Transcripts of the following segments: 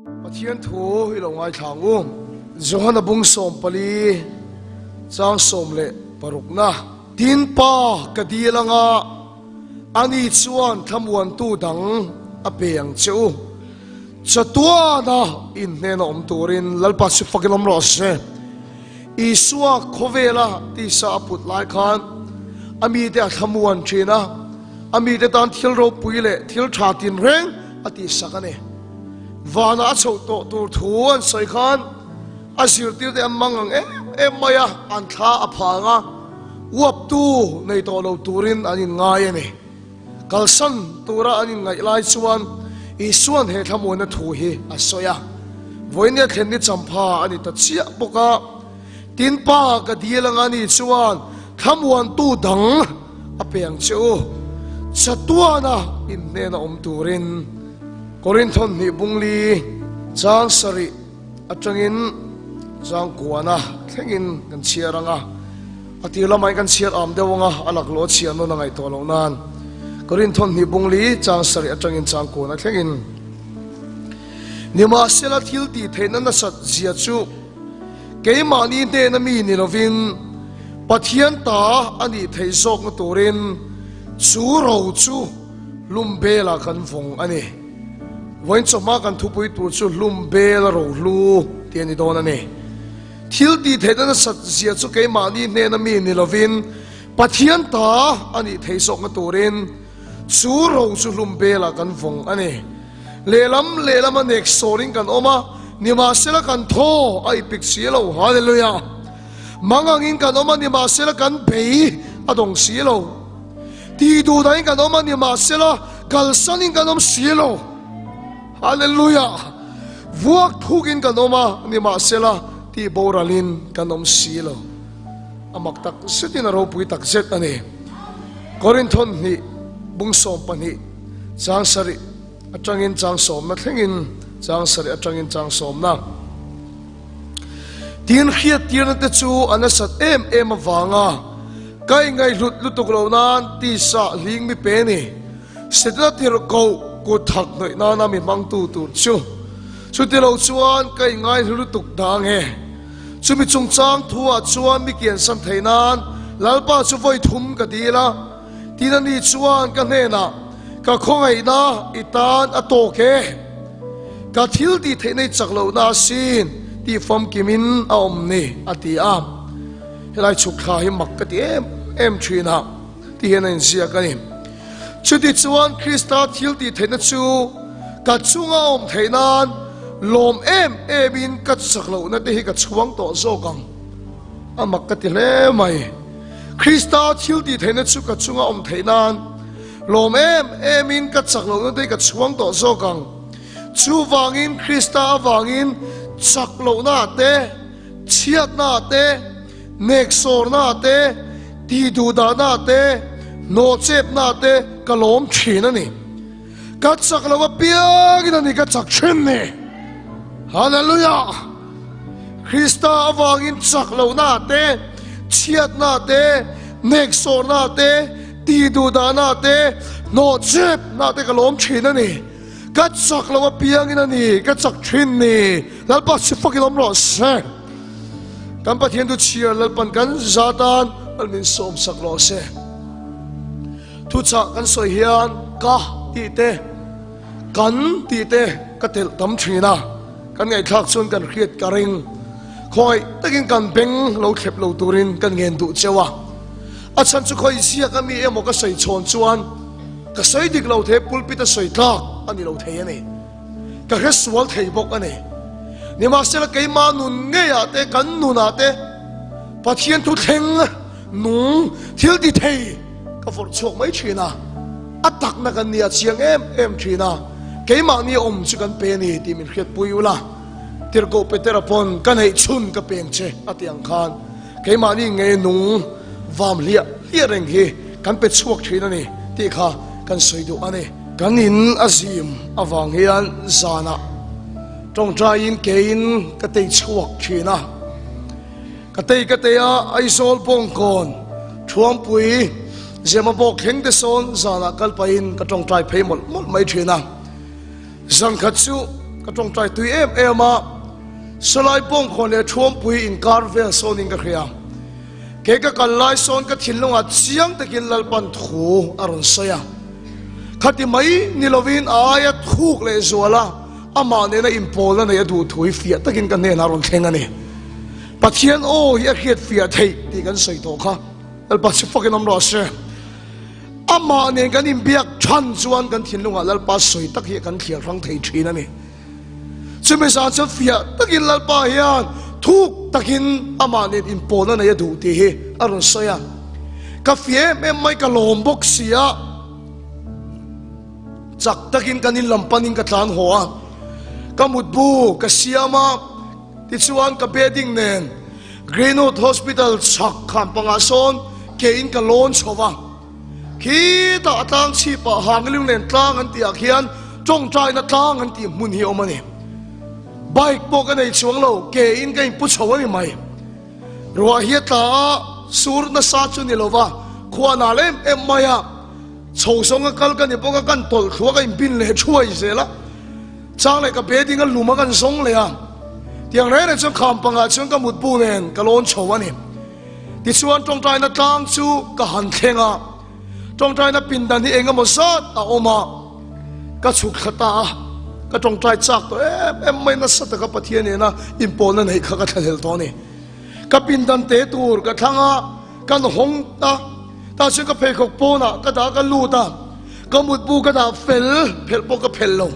Pathian thu i lo ngaithla ang u. Johana bung 14 chang 16na. Tin Pa ka dil anga ani chuan thlamuantu dang a pe ang che u. Chatuana inhnena awm turin Lalpa chu fakin awm rawh se. Isua khawvela tisa a put lai khan a mite a thlamuan thin a, a mite tan thil ropui leh thil tha tinreng a tihsak a ni. Vanah a chhoh tawh tur thu an sawi khan a zirtirte an mang ang em em mai a, an thla a phang a, uaptu nei tawh lo turin an inngai a ni. Kalsan tura an inngaih lai chuan Isua'n he thlamuanna thu hi a sawi a, Vawinia thlen ni champha a ni ta chiah bawk a, tin Pa ka dil anga ni chuan thlamuantu dang a pe ang che u, chatuana inhnena awm turin. Korinthon hnih bungli chang sarih atangin chang kuana thlengin kan chhiar ang a, a tir lamah hian kan chhiar am deuh ang a, a laklawh a chhiar nawn a ngaih tawh loh nan. Korinthon hnih bungli chang sarih atangin chang kuana thlengin. Nimahsela thil tih theihna nasat zia chu keimahni hnena mi ni lovin Pathian ta a nih theih zawkna turin chu ro chu Hlum bela kan vawng a ni. Vawiin chawhma kan thupui tur chu hlum bela rohlu tih a ni dawn a ni. Thil tih theihna nasat zia chu keimahni hnena mi ni lovin Pathian ta a nih theih zawkna turin chu ro chu hlum bela kan vawng a ni. Lehlam lehlam a nek sawrin kan awm a, nimahsela kan thaw a ipik si lo. Hallelujah! Mangangin kan awm a, nimahsela kan bei a dawng si lo. Tih duh dahin kan awm a ni mahsela kalsanin kan awm si lo. Hallelujah! Vuak thukin kan awm a ni mahsela tih boralin kan awm si lo. A mak tak zetin a ropui tak zet a ni. Korinthon hnih bung 12 chang sarih atangin chang sawmna thlengin chang sarih atangin chang sawmna. Tin hriattirna te chu a nasat em em avanga ka ingaihhlut lutuk lo nan tisa hling mi pe ni. Setana tirhkoh kut thak hnawih nana mi hmangtu tur chu chuti lo chuan ka ingaihlu lutuk dah ang e. Chumi chungchang thuah chuan mi kiansan thei nan Lalpa chu vawi thum ka dil a, tin ani chuan ka hnenah ka khawngaihna i tan a tawk e. Ka thil tih theih nei chak lohna asin tih famkimin a awm ni, a ti a. Helai chhuk thla hi mak ka ti em em thin a, ti hian a inziak a ni. Chutichuan Krista thil tih theihna chu ka chunga a awm theih nan lawm em emin ka chak lohna te hi ka chhuang tawh zawk ang. A mak ka ti hle mai. Krista thil tih theihna chu ka chunga a awm theih nan Lawm em emin ka chak lohna te ka chhuang tawh zawk ang. Chuvangin Krista avangin chak lohna te, chhiatna te, neksawrna te, tihduhdahna te, hnawhchepna te ka lawm thin a ni. Ka chak loh apiangin a ni ka chak thin ni. Hallelujah! Krista avangin chak lohna te, chhiatna te, neksawrna te, Tih duh dahna te, hnawh chep na te ka lawm thin a ni. Ka chak lo apiangin a ni, ka chak thin ni. Lalpa si fakin awm rawh se. Kan Pathian chu chhiar Lalpan kan za tan an min sawm sak rawh se. Thuchah kan sawi hian ka tih te, kan tih te ka telh tam thin a. Kan ngaihthlak chuan kan hriat ka ring. Khawngaih takin kan beng lo thlep lo turin kan ngen duh cheu a. A chhan chu khawi ziak a mi emaw ka sawi chhawn chuan ka sawi dik lo thei, pulpit a sawi tlak a ni lo thei a ni. Ka hre sual thei bawk a ni. Nimahsela keimah nun ngeiah te, kan nunah te Pathian thu thleng nung thil ti thei ka vawrh chhuak mai thin a. A takna kan nia chiang em em thin a, keimahni awm chu kan pe a ni tih min hriatpui ula. Tirhkoh Petera pawn ka neih chhun ka peng che a ti ang khan Keimahni nge nung vam hliah hliah reng hi kan pe chhuak thin a ni tih kha kan sawi duh a ni. Kan in a zim avang hian zanah tawngtaiin keiin ka tei chhuak thin a. Ka tei ka tei a, Aizawl Bawngkawn, Thuampui, Zemabawk thleng te sawn zanah kal pahin ka tawngtai phei mawlh mawlh mai thin a. Zan khat chu. Ka tawngtai tui em em a, Salai Pawngkhawn leh Thuampui inkar vel sawnin ka hria. Kei ka kal lai sawn ka thinlungah chiang takin Lalpan thu a rawn sawi a. Khati mai ni lovin a aia thuk leh zual a, amah nena inpawlna neih a duh thu hi fiah takin ka hnenah a rawn thleng a ni. Pathian aw hi a hriat fiah theih tih kan sawi tawh kha. Lalpa chu fakin awm rawh se. Amah nen kan inbiak than chuan kan thinlungah Lalpa sawi tak hi kan thliar hrang thei thin a ni. Chumi zan chuan fiah takin Lalpa hian thuk takin amah nen inpawlna nei a duh tih hi a rawn sawi a. Ka fiah em em mai ka lawm bawk si a. Chak takin kan in lam panin ka tlan haw a. Ka mutbu ka siam a. Tichuan ka bedding nen Greenwood Hospital chhak khan pangah sawn ke in ka lawn chho va. Khitah a tlang chhipah Hangling nen tlang an tihah khian tawngtaina tlang an tih hmun hi a awm a ni. Bike pawh ka nei chuang lo, ke in ka inpu chho a ni mai. Ruah hi a tla a, sur nasa chu ni lo va, khua nal em em mai a. Chho zawnga kal ka ni bawk a, kan tawlh thlu a, ka inbin leh thuai zel a. Chang leh ka bedding a lum a kan zawng leh a, tiang reng reng chuan kham pangah chuan ka mutbu nen ka lawn chho a ni. Tichuan tawngtaina tlang chu ka han thleng a, tawngtaina pindan hi eng emaw zat a awm a, ka chhuk thla ta a, ka tawngtai chak tawh em em mai nasa taka Pathian nena inpawlna neih kha ka thlahlel tawh a ni. Ka pindan te tur ka thlang a, Kan hawng ta, tah chuan ka pheikhawk pawnah ka dah ka lut a, ka mutbu ka dah fel, phelh pawh ka phelh lo.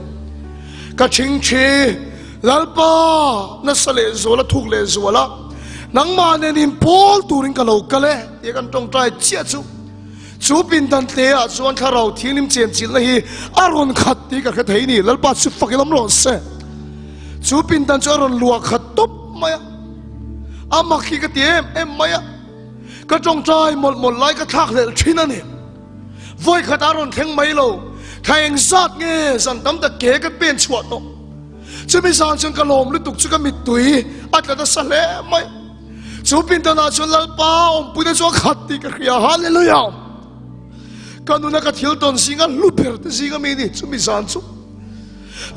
Ka thingthi, Lalpa, nasa leh zual a, thuk leh zual a, nangmah nen inpawl turin ka lo kal e, tia kan tawngtai chiah chu. Chu pindan tle ah chuan thlarau thianghlim chenchilhna hi a rawn khat tih ka hre thei ni, Lalpa chu fak i lam rawh se. Chu pindan chu a rawn luah khat tawp mai a. A mak hi ka ti em em mai a, ka tawngtai mawlh mawlh lai ka thlak hlelh thin a ni. Vawi khat a rawn thleng mai lo, thla eng zat nge zan tam tak ke ka pen chhuah tawh. Chumi zan chuan ka lawm lutuk chu ka mittui a tla nasa hle mai. Chu pindanah chuan Lalpa awmpuina chu a khat tih ka hria, Hallelujah! Ka nuna ka thil tawn zinga hlu ber te zinga mi ni chumi zan chu.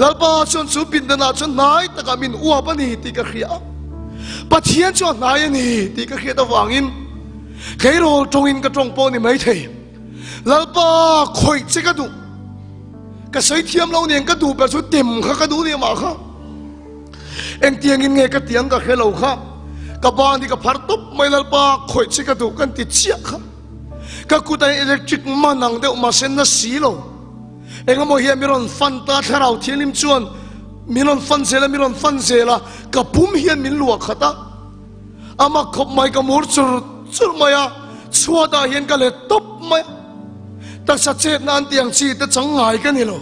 Lalpa chuan chu pindanah chuan hnai takah min uap a ni tih ka hria a. Pathian chu a hnai a ni tih ka hriat avangin tleirawl tawngin ka tawng pawh ni maithei. Lalpa khawih che ka duh. Ka sawi thiam lo nen ka duh ber chu tem kha ka duh ni amah kha. Engtiangin nge ka tiang ka hre lo kha. Ka ban hi ka phar tawp mai Lalpa khawih che ka duh kan ti chiah kha. Ka kut a electric man ang deuh mahse na si lo. Engemaw hian min rawn fan ta, Thlarau Thianghlim chuan min rawn fan zel a, min rawn fan zel a, ka pum hian min luah khat a. A mak khawp mai, ka mur chur chur mai a, chhuatah hian ka let tawp mai a. Taksa chetna an tih ang chi te chang ngai ka ni lo.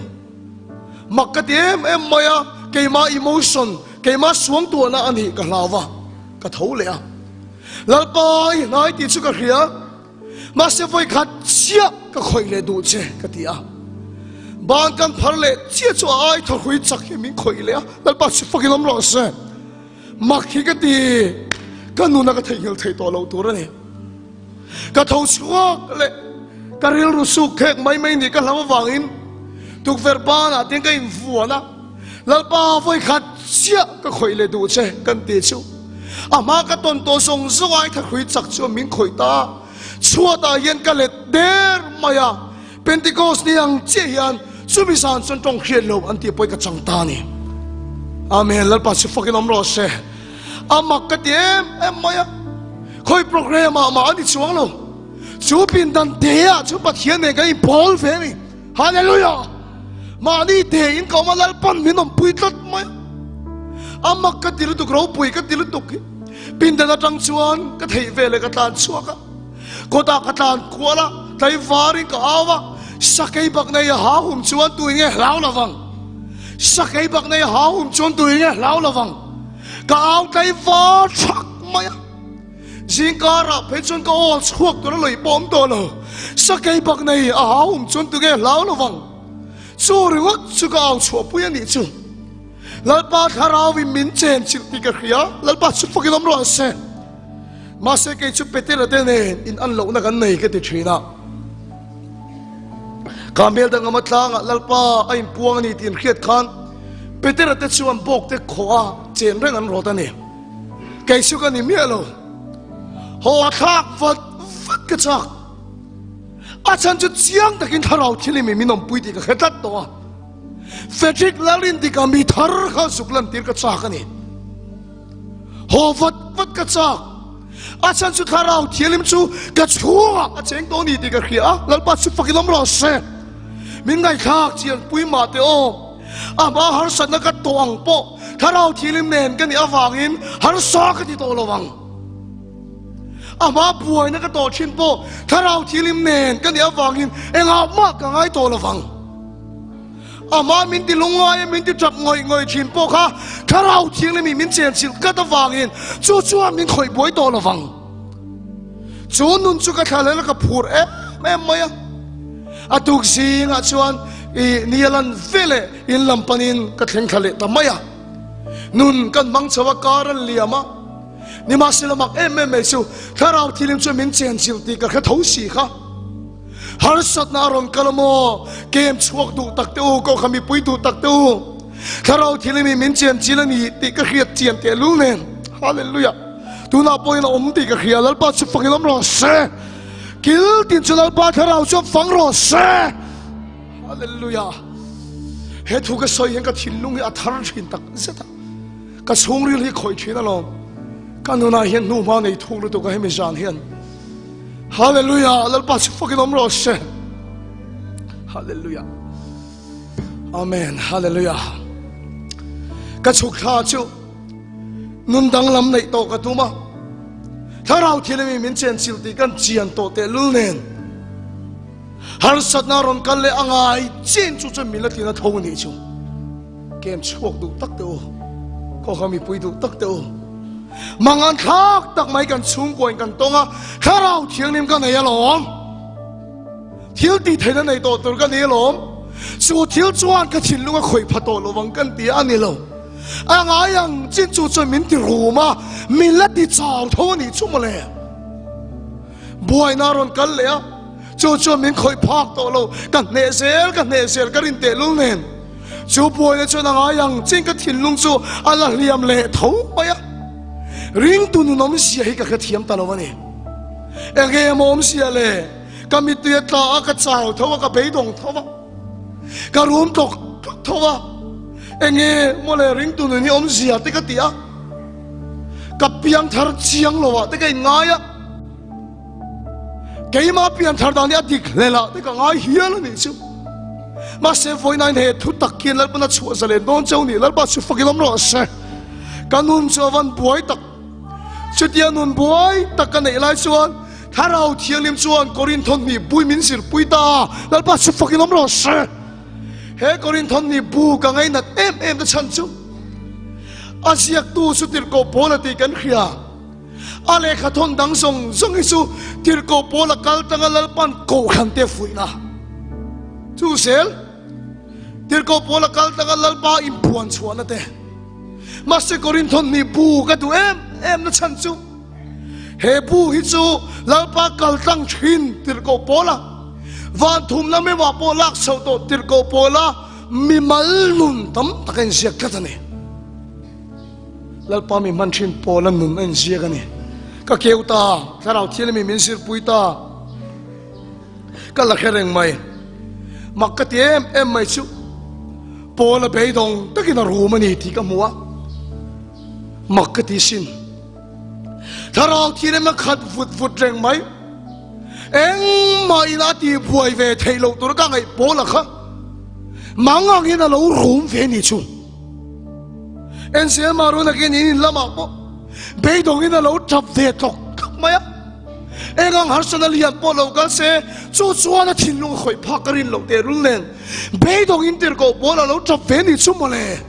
Mak ka ti em em mai a, keimah emotion, keimah suangtuahna a nih ka hlau va, ka tho leh a. Lalpa i hnai tih chu ka hria. Mahse vawi khat chiah ka khawih leh duh che ka ti a. Ban kan phar leh chiah chu a ai thaw hrui chak hi min khawih leh a, Lalpa chu fakin awm rawh se. Mak hi ka ti, ka nuna ka theihnghilh theih tawh loh tur a ni. Ka tho chhuak leh ka rilru suk khek mai mai nih ka hlau avangin tukverh banah te ka invuan a. Lalpa vawi khat chiah ka khawih leh duh che kan ti chu. A hma ka tawn tawh zawng zawng ai thahrui chak chuan min khawih ta. Chhuatah hian ka let der mai a, Pentecost ni ang chiah hian chumi zan chuan tawng hriat lo an tih pawh ka chang ta a ni. Amen. Lalpa chu fakin awm rawh se. A mak ka ti em em mai a, khawi program ah mah a ni chuang lo. Chu pindan te ah chu Pathian nen kan inpawl ve a ni. Hallelujah! Mahni te in ka awm a, Lalpan min awmpui tlat mai a. A mak ka ti lutuk, ropui ka ti lutuk hi. Pindan atang chuan ka theih ve leh ka tlan chhuak a. Kawtah ka tlan kual a, tlaivarin ka au a, Sakei bak nei a ha hum chuan tu in nge hlau lovang? Sakei bak nei a ha hum chuan tu in nge hlau lovang? Ka au tlaivar thak mai a. Zingkarah phei chuan ka aw chhuak tur a lawih pawh awm tawh lo. Sakei bak nei a hau awm chuan tunge hlau lovang? Chu ringawt chu ka au chhuahpui a nih chu. Lalpa thlarauin min chen chilh tih ka hria, Lalpa chu fakin awm rawh se. Mahse kei chu Petera te nen in an lohna kan nei ka ti thin a. Ka hmel danglam atlangah Lalpa a inpuang a ni tih in hriat khan. Petera te chuan bawk te khawh a chen reng an rawt a ni. Kei chu ka ni miah lo. Haw a thlak vat vat ka chak. A chhan chu chiang takin thlarau thil i mi min awmpui tih ka hre tlat tawh a. Frederick Lalrindika mi thar kha zuk lantir ka chak a ni. Haw vat vat ka chak. A chhan chu thlarau thianghlim chu ka chhungah a cheng tawh a ni tih ka hria a, Lalpa chu fakin awm rawh se. Min ngaihthlak chian pui mah teh aw. Amah harsatna ka tawh ang pawh thlarau thianghlim nen ka nih avangin harsa ka ti tawh lo ang. Amah buaina ka tawh thin pawh thlarau thianghlim nen ka nih avangin engah mah ka ngai tawh lo vang. Amah min ti lungngai a, min ti tap ngawih ngawih thin pawh kha Thlarau Thianghlim in min chenchilh tlat avangin chu chuan min khawih buai tawh lovang. Chu nun chu ka thla leh ka phur em em mai a. A tuk zingah chuan i ni a lan ve leh in lam panin ka thleng thla leh ta mai a. Nun kan hmang chho a, kar a liam a. Nimahsela mak em em mai chu Thlarau Thianghlim chuan min chenchilh tih ka hre tho si kha. Harsatna a rawn kal a maw? Kem chhuak duh tak teh u, Kohhran mipui duh tak teh u. Thlarau thilimi min chian chil a ni tih ka hriat chian teh lul nen. Hallelujah! Tunah pawhin a awm tih ka hria, Lalpa chu fangin awm rawh se. Kil tin chu Lalpa thlarau chuan fang rawh se. Hallelujah! He thu ka sawi hian ka thinlung hi a thar thin tak zet a. Ka chhungril hi khawih thin alawm. Ka nunah hian hnuhma nei thuk lutuk a hemi zan hian. Hallelujah Lalpa chu fakin awm rawh se. Hallelujah. Amen. Hallelujah. Ka chhuk thla chu nun danglam neih tawh ka tum a. Thlarau thilimi min chen chil tih kan chian tawh teh lul nen. Harsatna rawn kal leh a ngai chin chu chuan min la tlin a tho a nih chu. Kem chhuak duh tak teh u, Khawkha mipui duh tak teh u. Mangan thlak tak mai kan chhungkuain kan tawng a, Thlarau Thianghlim ka nei alawm. Thil tih theihna nei tawh tur ka ni alawm. Chu thil chuan ka thinlung a khawih pha tawh lo vang kan ti a ni lo. A ngai ang chin chu chuan min ti rum a, min la ti chau tho a nih chu mawle. Buaina a rawn kal leh a, chu chuan min khawih phak tawh lo. Ka hneh zel, ka hneh zel ka rin tehlul nen. Chu buaina chuan a ngai ang chin ka thinlung chu a la hliam leh tho mai a. Ringtu nun awmzia hi ka hrethiam ta lo a ni. Enge maw awmzia le? Ka mittui a tla a, ka chau tho a, ka beidawng tho a, ka rum tlawk tlawk tho a. Enge maw le ringtu nun hi awmzia te ka ti a. Ka piang thar chiang lo ah te ka inngai a. Keimah pian thar dan hi a dik hlel ah te ka ngai hial a nih chu. Mahse vawiin he thu tak hian Lalpan a chhuah zalen dawn cheu nih Lalpa chu fakin awm rawh se. Ka nun chu a van buai tak. Chutia nun buai tak ka neih lai chuan Thlarau Thianghlim chuan Korinthon hnih bui min zirpui ta a, Lalpa chu fakin awm rawh se. He Korinthon hnih bu ka ngainat em em te chhan chu a ziaktu chu tirhkoh Paula tih kan hria. A lehkha thawn dang zawng zawng hi chu tirhkoh pawl a kal tanga Lalpan kohhran te fuihna chu zel tirhkoh pawl a kal tanga Lalpa inphuan chhuahna te mahse Korinthon hnih bu ka duh em em na chhan chu he bu hi chu Lalpa kal tlang thin tirhkoh pawl a van thumna meuhah pawh lak chhoh tawh tirhkoh pawl a mimal nun tam tak a inziak tlat a ni. Lalpa mi hman thin pawl a nun a inziak a ni. Ka keu ta, Thlarau Thianghlim min zirpui ta. Ka la hre reng mai. Mak ka ti em em mai chu Paul a beidawng takin a rum a ni tih ka hmu a. Mak ka ti sin. Thlarau Thianghlim a khat vut vut reng mai. Engmah in a ti buai ve theih loh tur ka ngaih Paul a kha mang angin a lo rum ve ni chu. Enzel mah run akin in in lamah pawh beidawngin a lo tap ve tlawk tlawk mai a. Eng ang harsana lian pawh lo kal se chu chuan a thinlung a khawih phak ka rin loh tehlul nen beidawngin tirhkoh pawl a lo tap ve ni chu mawle.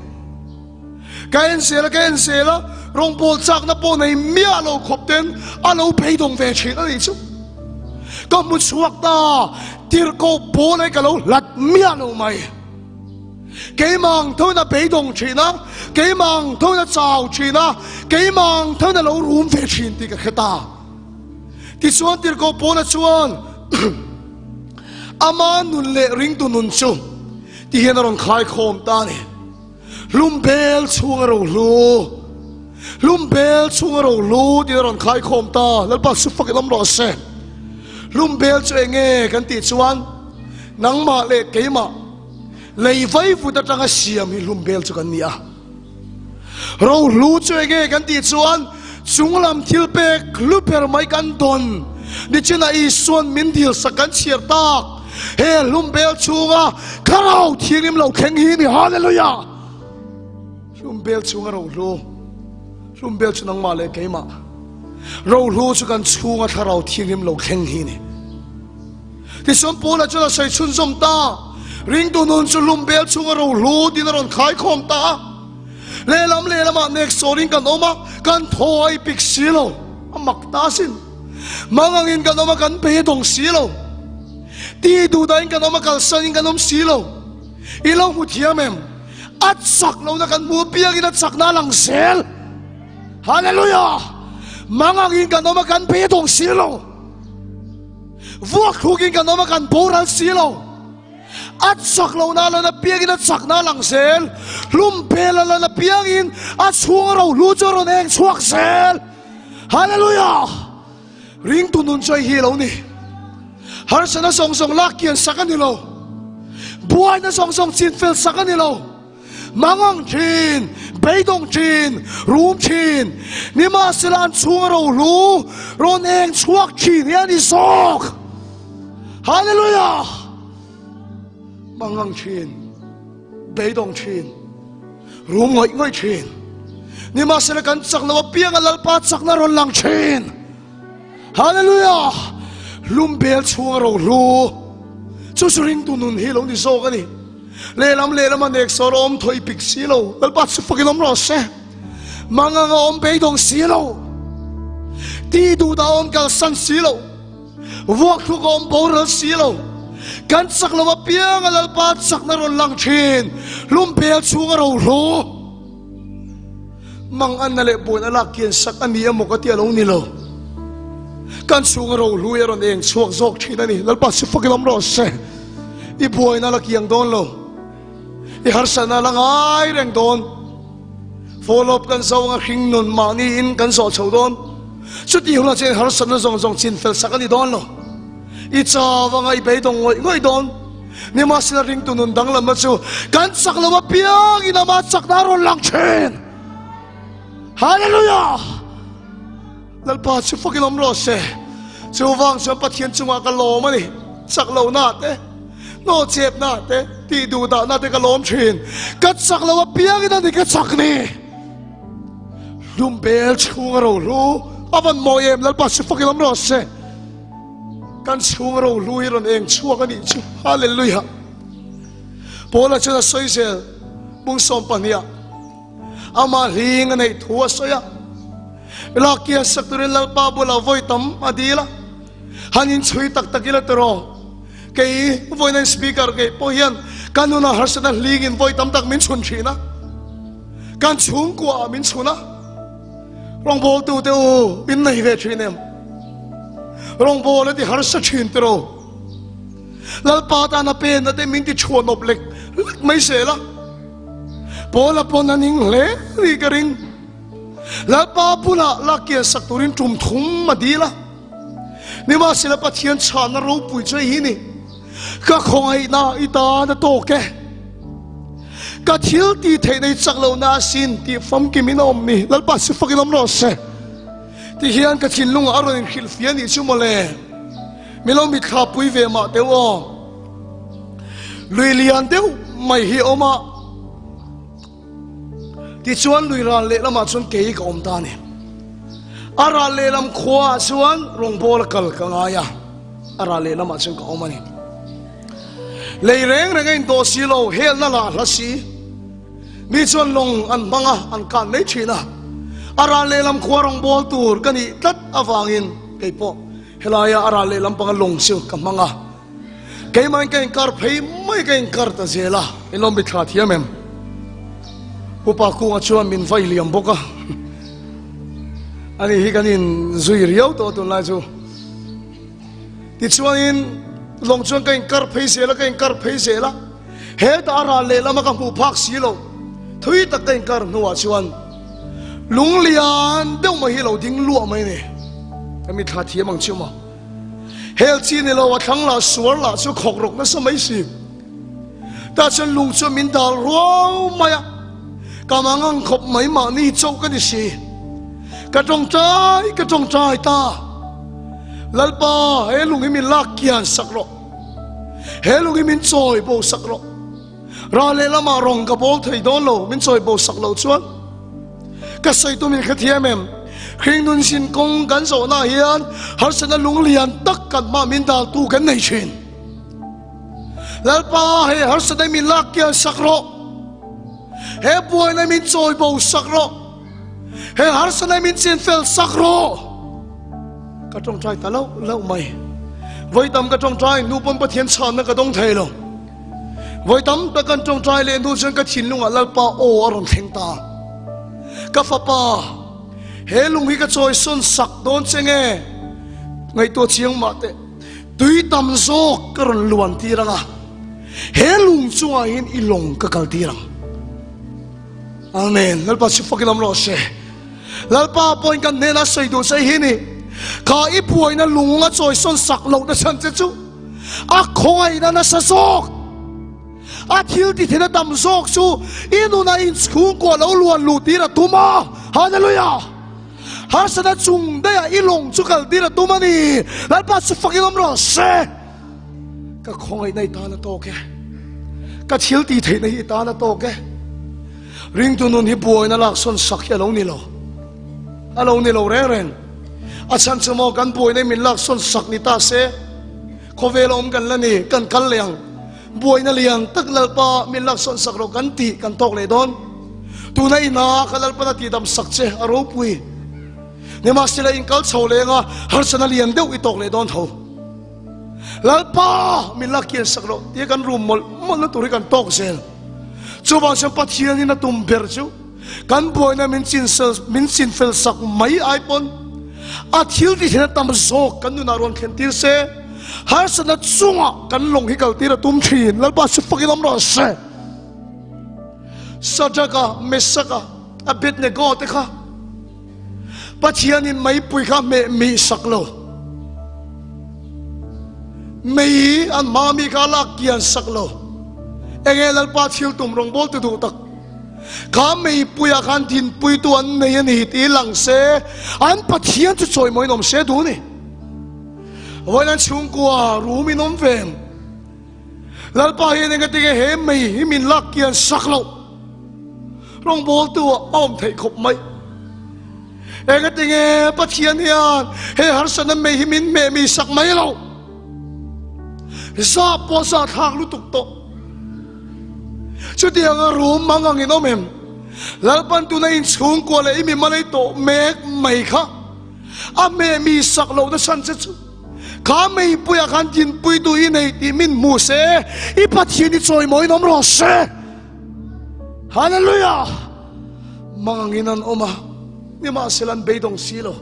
Ka enzel a ka enzel a rawngbawl chakna pawh nei miah lo khawp ten a lo beidawng ve thin a nih chu. Ka hmu chhuak ta tirhkoh pawl ai ka lo hlat miah lo mai. Keimah ang thoin a beidawng thin a, keimah ang thoin a chau thin a, keimah ang thoin a lo rum ve thin tih ka hre ta. Tichuan Tirhkoh Paula chuan ama nun leh ringtu nun chu ti hian a rawn khaikhawm ta a ni. Hlum bel chhunga rohlu, hlum bel chhunga rohlu tiin a rawn khaikhawm ta. Lalpa chu fakin awm rawh se. Hlum bel chu eng nge kan tih chuan nangmah leh keimah lei vaivut atanga siam hi hlum bel chu kan ni a. Rohlu chu eng nge kan tih chuan chunglam thil pek hlu ber mai kan dawn nichinah Isuan min dilsak kan chhiar tak he hlum bel chhunga Thlarau Thianghlim lo thleng hi ni. Hallelujah! Hlum bel chhunga rohlu, hlum bel chu nangmah leh keimah. Rohlu chu kan chhunga Thlarau Thianghlim lo thleng hi ni. Tichuan Paula chuan a sawi chhunzawm ta, Ringtu nun chu hlum bel chhunga rohlu tiin a rawn khaikhawm ta a. Lehlam lehlamah nek sawrin kan awm a, kan thaw a i pik si lo. A mak ta asin. Mang angin kan awm a, kan bei a dawng si lo. Ti duhdahin kan awm a, kalsanin kan awm si lo. I lo hmu thiam em? A chak lohna kan hmu apiangin a chakna a lang zel. Hallelujah! Mang angin kan awm a, kan bei a dawng si lo. Vuak hlukin kan awm a, kan boral si lo. A chak lohna a lan apiangin a chakna a lang zel. Hlum bel a lan apiangin a chhunga rohlu chu a rawn eng chhuak zel. Hallelujah! Ringtu nun chu hei hi lo ni. Harsatna zawng zawng lak kian sak a ni lo. Buaina zawng zawng chin fel sak a ni lo. Mangang thin, beidawng thin, rum thin, nimahsela an chhunga rohlu rawn eng chhuak thin hi a ni zawk. Hallelujah! Mangang thin, beidawng thin, rum ngawih ngawih thin, nimahsela kan chak lo apianga Lalpa chakna rawn lang thin. Hallelujah! Lum bel chhunga rohlu chu chu ringtu nun hi lo ni zawk a ni. Lehlam lehlam a nek sawr awm thawi pik si lo. Lalpa chu fakin awm rawh se. Mangang a awm beidawng si lo. Ti duh dah awm kalsan si lo. Vuak thluk a awm boral si lo. Kan chak lo apiang a Lalpa chakna rawn lang thin. Lum bel chhunga rohlu. Manganna leh buaina lak kian sak a ni emaw ka ti a lo ni lo. Kan chhunga rohlui a rawn eng chhuak zawk thin a ni. Lalpa chu fakin awm rawh se. I buaina la kiang dawn lo. I harsatna la ngai reng dawn. Follow-up kan zo anga hring nun mahni in kan zawh chho dawn. Chuti hunah chuan harsatna zawng zawng chin fel sak a ni dawn lo. I chau anga i beidawng ngawih ngawih dawn. Nimahsela ringtu nun danglamna chu kan chak lo apiangin ama chakna a rawn lang thin. Hallelujah! Lalpa chu fakin awm rawh se. Chuvang chuan Pathian chungah ka lawm a ni. Chak lohna te, nawhchepna te, tih duhdahna te ka lawm thin. Ka chak lo apiangin a ni ka chak ni. Hlum bel chhunga rohlu a van mawi em Lalpa chu fakin awm rawh se. Kan chhung rohlu hi rawn eng chhuak a nih chu. Hallelujah. Paula chuan a sawi zel bung 12 ama hling a neih thu a sawi a. Lakia sak turin Lalpa bulah vawi tam a dil a. Han inchhui tak tak ila tiraw. Kei vawiin speaker kei pawh hian ka nunah harsatna hlingin vawi tam tak min chhun thin a. Kan chhungkuaah min chhun a. Rawngbawltu te u in nei ve thin em? Rawngbawl a ti harsa thin tiraw. Lalpa tana penna te min ti chhuanawp lek lek mai zel a. Paula pawn a ning hle ni ka ring. Lalpa bulah lakkian sak turin tum thum a dil a. Nimahsela Pathian chhanna ropui chu hei hi ni, Ka khawngaihna i tan a tawk e. Ka thil tih theihna i chak lohna asin tih famkim in a awm ni. Lalpa chu fakin awm rawh se. Ti hian ka thinlungah a rawn inhrilh fia nih chu mawle. Min lo mitthla pui ve mah teu aw. Lui lian deuh mai hi a awm a. Tichuan lui ral lehlamah chuan kei ka awm ta a ni. A ral lehlam khuaah chuan rawngbawla kal ka ngai a, a ral lehlamah chuan ka awm a ni. Lei reng reng a indawh si lo, helna lah hla si. Mi chuan lawng an hmang a, an kan mai thin a. A ral lehlam khua rawngbâwl tur ka nih tlat avangin kei pawh helaia a ral lehlam panga lawng chu ka hmang a. Keimahin ka inkar phei mai ka inkar ta zel a. In lo mitthla thiam em? Upa Kunga chuan min vai liam bawk a. Ani hi kan inzui riau tawh tunlai chu. Tichuanin lawng chuan ka inkar phei zel a, ka inkar phei zel a. Hetah a ral lehlam a ka hmuh phak si lo. Thui tak ka inkar hnuah chuan lung lian deuh mai hi lo ding luah mai ni. Ka mitthla thiam ang chiu maw? Hel chi ni lo a thlang lah suar lah chu khawk rawk nasa mai si. Tah chuan lung chuan min dal ruau mai a, ka mangang khawp mai mahni chauh ka ni si. Ka tawngtai ka tawngtai ta. Lalpa he lung hi min lak kian sak rawh. He lung hi min chawi bo sak rawh. Ral lehlamah rawng ka bawl thei dawn lo, min chawi bo sak lo chuan ka sawi tum in hrethiam em? Hringnun sin kawng kan zawhnaah hian harsatna lunglian tak kan hma min daltu kan nei thin. Lalpa, he harsatna min lak kian sak rawh. He buaina min chawi bo sak rawh. He harsatna min chinfel sak rawh. Ka tawngtai ta loh loh mai. Vawitam ka tawngtai, nu pawn Pathian chhanna ka dawng thei lo. Vawi tam tak kan tawngtai leh hnu chuan ka thinlungah Lalpa aw a rawn thleng ta. Ka fapa, he lung hi ka chawi sawn sak dawn che nge? Ngaihtuah chiang mah teh, tui tam zawk ka rawn luan tir ang a, he lung chungah hian i lawng ka kal tir ang. Amen. Lalpa chu fakin awm rawh se. Lalpa pawhin kan hnenah sawi duh che hi ni. Kha i buaina lung a chawi sawn sak lohna chhan che chu a khawngaihna nasa zawk, a thil tithena tam zawk chu i nunah inchhungkua lo luan luh tir a tum a. Hallelujah! Harsatna chung daihah i lawng chu kal tir a tum a ni. Lalpa chu fakin awm rawh se. Ka khawngaihna i tan a tawk e. Ka thil tih theihna hi i tan a tawk e. Ringtu nun hi buaina laksawn sak hi a lo ni lo. A lo ni lo reng reng. A chhan chu maw kan buaina min laksawn sak ni ta se, khawvel a awm kan la ni, kan kal leh ang. Buaina lian tak Lalpa min laksawn sak rawh kan tih kan tawk leh dawn. Tuna ina ka Lalpan a tihdam sak che a ropui. Nimahsela in kal chho leng a, harsatna lian deuh i tawk leh dawn tho. Lalpa min la kian sak rawh tia kan rum mawlh mawlh na tur hi kan tawk zel. Chuvang chuan Pathianin a tum ber chu kan buaina min chinsel min chinfel sak mai ai pawn a thil ti thina tam zawk kan nunah rawn thlen tir se harsatna chungah kan lawng hi kal tir a tum thin. Lalpa chu fakin awm rawh se. Sadraka, Mesaka, Abednego te kha Pathianin meipui kha hmeh mih sak lo. Mei an hma mi kha lak kian sak lo. Enge Lalpa thil tum rawngbawl ti duh tak. Kha meipuiah khan dinpuitu an nei a ni tih lang se, an Pathian chu chawimawiin awm se duh ni. Vawiin an chhungkua rum in awm ve. Lalpa hian engatinge he mei hi min lak kian sak loh. Rawngbawltu ah a awm theih khawp mai. Engatinge Pathian hian he harsatna mei hi min hmeh mi sak mai lo. Za pawh za thlak lutuk tawh. Chutianga rum mang angin awm em? Lalpan tuna inchhungkua leh i mi malei tawh mek mai kha a hmeh mi sak lohna chhan che chu kha meipuiah khan dinpuitu i nei tih min hmu se, i Pathian i chawimawiin awm rawh se. Hallelujah! Mangangin an awm a, nimahsela an beidawng si lo.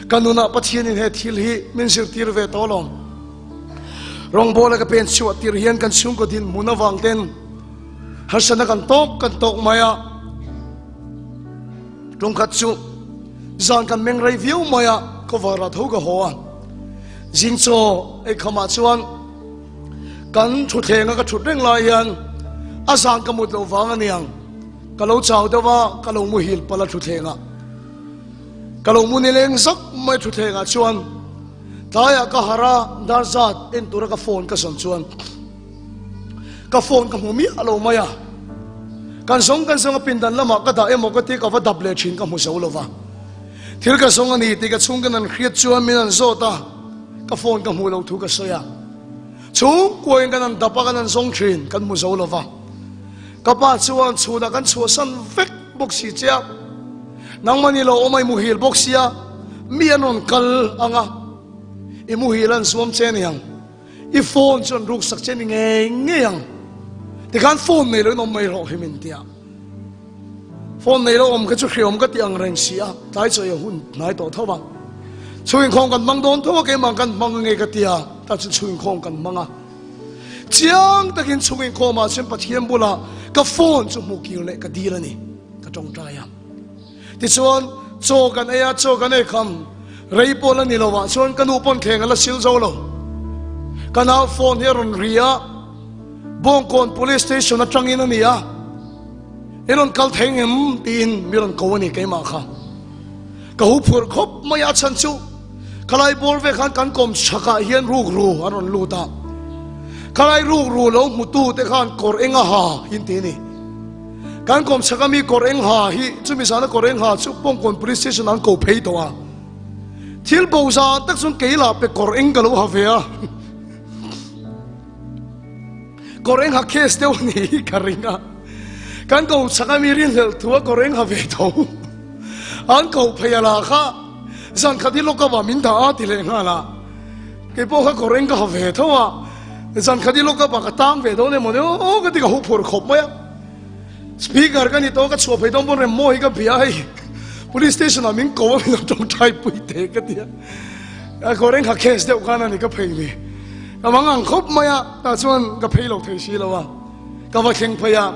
Ka nunah Pathianin he thil hi min zirtir ve tawh alawm. Rawngbawla ka pen chhuah tir hian kan chhungkaw dinhmun avang ten harsatna kan tawk kan tawk mai a. Tumkhat chu zan kan meng rei viau mai a, khawvar ah tho ka haw a. Zing chaw ei khamah chuan Kan thutthleng a ka thut reng lai hian a zan ka mut loh vang a niang, ka lo chau deuh a, ka lo muhil palh a thutthleng ah. Ka lo mu nileng zak mai thutthleng ah chuan tlaiah ka harh a, dar zat en tura ka phone ka zawn chuan ka phone ka hmu miah lo mai a. Kan zawng kan zawng a pindan lamah ka dah emaw ka tia ka va dap leh thin ka hmu zo lo va. Thil ka zawng a ni tih ka chhungten an hriat chuan min an zawt a. Ka phone ka hmuh loh thu ka sawi a, chhungkuain kan han dap a, kan han zawng thin, kan hmu zo lo va. Ka pa chuan chhunah kan chhuahsan vek bawk si che a, nangmah ni lo awm a i muhil bawk sia, mi an rawn kal ang a, i muhil an zuam che ni ang, i phone chu an ruksak che ni ngei ngei ang, tikhan phone nei loin awm mai rawh hi min ti a. Phone nei lo awm kha chu hreawm ka ti ang reng si a, tlai chawi a hun hnai tawh tho a. Chhungin khawm kan hmang dawn tho a, keimah kan hmang ange ka ti a, tah chuan chhungin khawm kan hmang a. Chiang takin chhungin khawmah chuan Pathian bulah ka phone chu hmuh kir leh ka dil a ni, ka tawngtai a. Tichuan, chaw kan ei a, chaw kan ei kham rei pawh la ni lo ah chuan ka nu pawn thleng a la sil zo lo. Ka nau phone hi a rawn ri a, Bawngkawn Police Station atangin a ni a, I rawn kal thei ngem tiin mi rawn ko a ni keimah kha. Ka hu phurh khawp mai a, a chhan chu khalai bawr ve khan kan kawm chhakah hian rukru an rawn lut a, khalai rukru lo hmutu te khan kawr eng a ha in ti a ni. Kan kawm chhaka mi kawr eng ha hi chumi zana kawr eng ha chu Bawngkawn Police Station an ko phei tawh a, thil bo zan tak chuan kei lah pe kawr eng ka lo ha ve a, kawr eng ha case deuh a ni hi ka ring a, kan ko chhaka mi rinhlelh thu a kawr eng ha ve tho an ko phei a lah kha zan khat hi lawk avah min dah a ti leh nghal a. Kei pawh kha kawr eng ka ha ve tho a, zan khat i lawk a ka tang ve dawn emaw ni aw ka ti ka huh phur khawp mai a. Speaker ka ni tawh ka chhuah phei dawn pawn rem maw hi ka bia hei police station ah min ko a min lo tawngtai pui teh ka ti a. Ka kawr eng ha case deuh khan a ni ka phei ni. Ka mang ang khawp mai a, tah chuan ka phei lo thei si lo a. Ka va thleng phei a,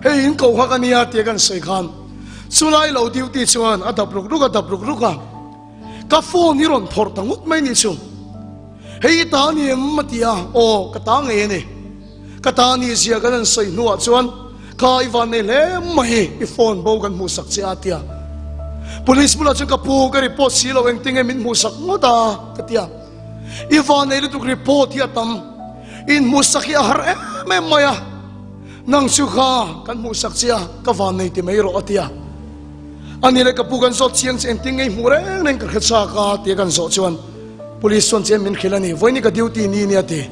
hei in ko kha ka nia tia kan sawi khan chulai lo duty chuan a dap ruk ruk a dap ruk ruk a. Ka phone hi rawn phawrh ta ngawt mai ni chu. Hei i ta ni em? a ti a, aw ka ta ngei a ni. Ka ta ni zia kan han sawi hnuah chuan kha i van nei hle mai i phone bo kan hmuhsak che a ti a. Police bulah chuan ka pu ka report si lo engtin nge min hmuhsak ngawt a ka ti a. I van nei lutuk report hi a tam in hmuhsak hi a har em em mai a. Nang chu kha kan hmuhsak che a ka van nei ti mai rawh a ti a. A ni le ka pu kan zawt chiang che engtin ngei hmuh reng reng ka hre chak a tia kan zawh chuan police chuan che min hrilh a ni vawiin ka duty ni nia ti.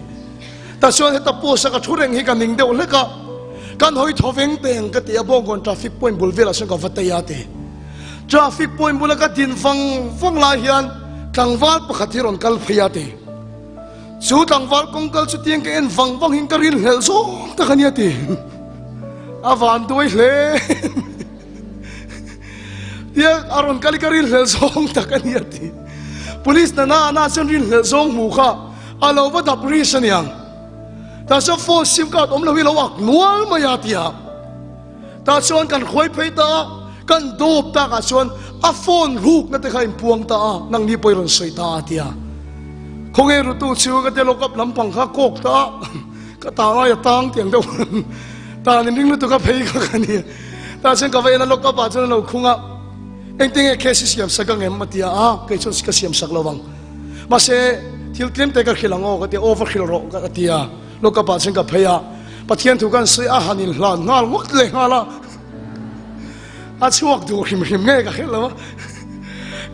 Tah chuan heta post a ka thu reng hi ka ning deuh hlek a kan hawi thaw veng teng ka ti a Bawngkawn traffic point bul velah chuan ka va tei a ti. Traffic point bula ka din vang vang lai hian tlangval pakhat hi rawn kal phei a ti. Chu tlangval kawngkal chu tiang ka en vang vang in ka rinhlelh zawng tak a nia ti. A van duai hle. Tia a rawn kal i ka rinhlelh zawng tak a ni a ti. Police nana ana chuan rinhlelh zawng hmu kha a lo va dap ris a niang. Tah chuan phone sim card awm lo hi lo ak nual mai a ti a. Tah chuan kan khuai phei ta a, kan dawp tak ah chuan a phone rukna te kha inpuang ta a, nangni pawh i rawn sawi ta a ti a. Khawnge rutu chu ka te lockup lampang kha kawk ta a, ka tang ai a tang tiang deuh tan in ring lutuk a phei kha ka ni. Tah chuan ka va en a lock up ah chuan a lo khung a, engtin nge case i siam sak ang em a ti a, a kei chuan ka siam sak lo ang, mahse thil tlem te ka hrilh ang aw ka ti a, aw va hrilh rawh ka ti a, lock up ah chuan ka phei a, Pathian thu kan sawi a han in hlan nghal ngawt leh nghal a, a chhuak duh hrim hrim nge ka hrilh lo a,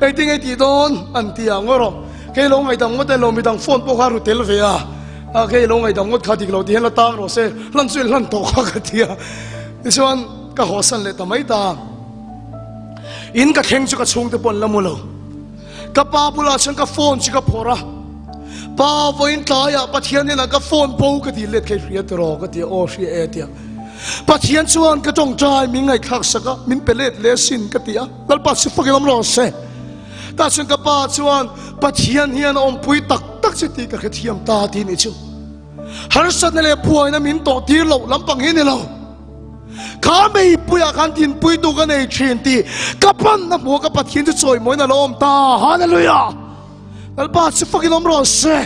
engtin nge tih dawn an ti a ngaw rawh, kei lo ngaihdam ngawt elo midang phone pawh kha a ru tel ve a, a kei lo ngaihdam ngawt kha dik lo ti hian la tang rawh se, hlan chu in hlan tawh kha ka ti a. Tichuan ka hawsan leh ta mai ta. In ka thleng chu ka chhungte pawh an la mu lo. Ka pa bulah chuan ka phone chu ka phawrh a. Pa vawiin tlaiah Pathian hnenah ka phone bo ka ti let kha i hria tiraw ka ti a, aw hria e a ti a. Pathian chuan ka tawngtai min ngaihthlak sak a, min pe let leh asin ka ti a. Lalpa chu fakin awm rawh se. Tah chuan ka pa chuan Pathian hian a awmpui tak tak che tih ka hrethiam ta tih ni chu. Harsatna leh buaina min tawh tir loh lampang hi ni lo. Kha meipuiah khan dinpuitu ka nei thin tih ka panna hmuh ka Pathian chu chawimawiin a lo awm ta. Hallelujah! Lalpa chu fakin awm rawh se.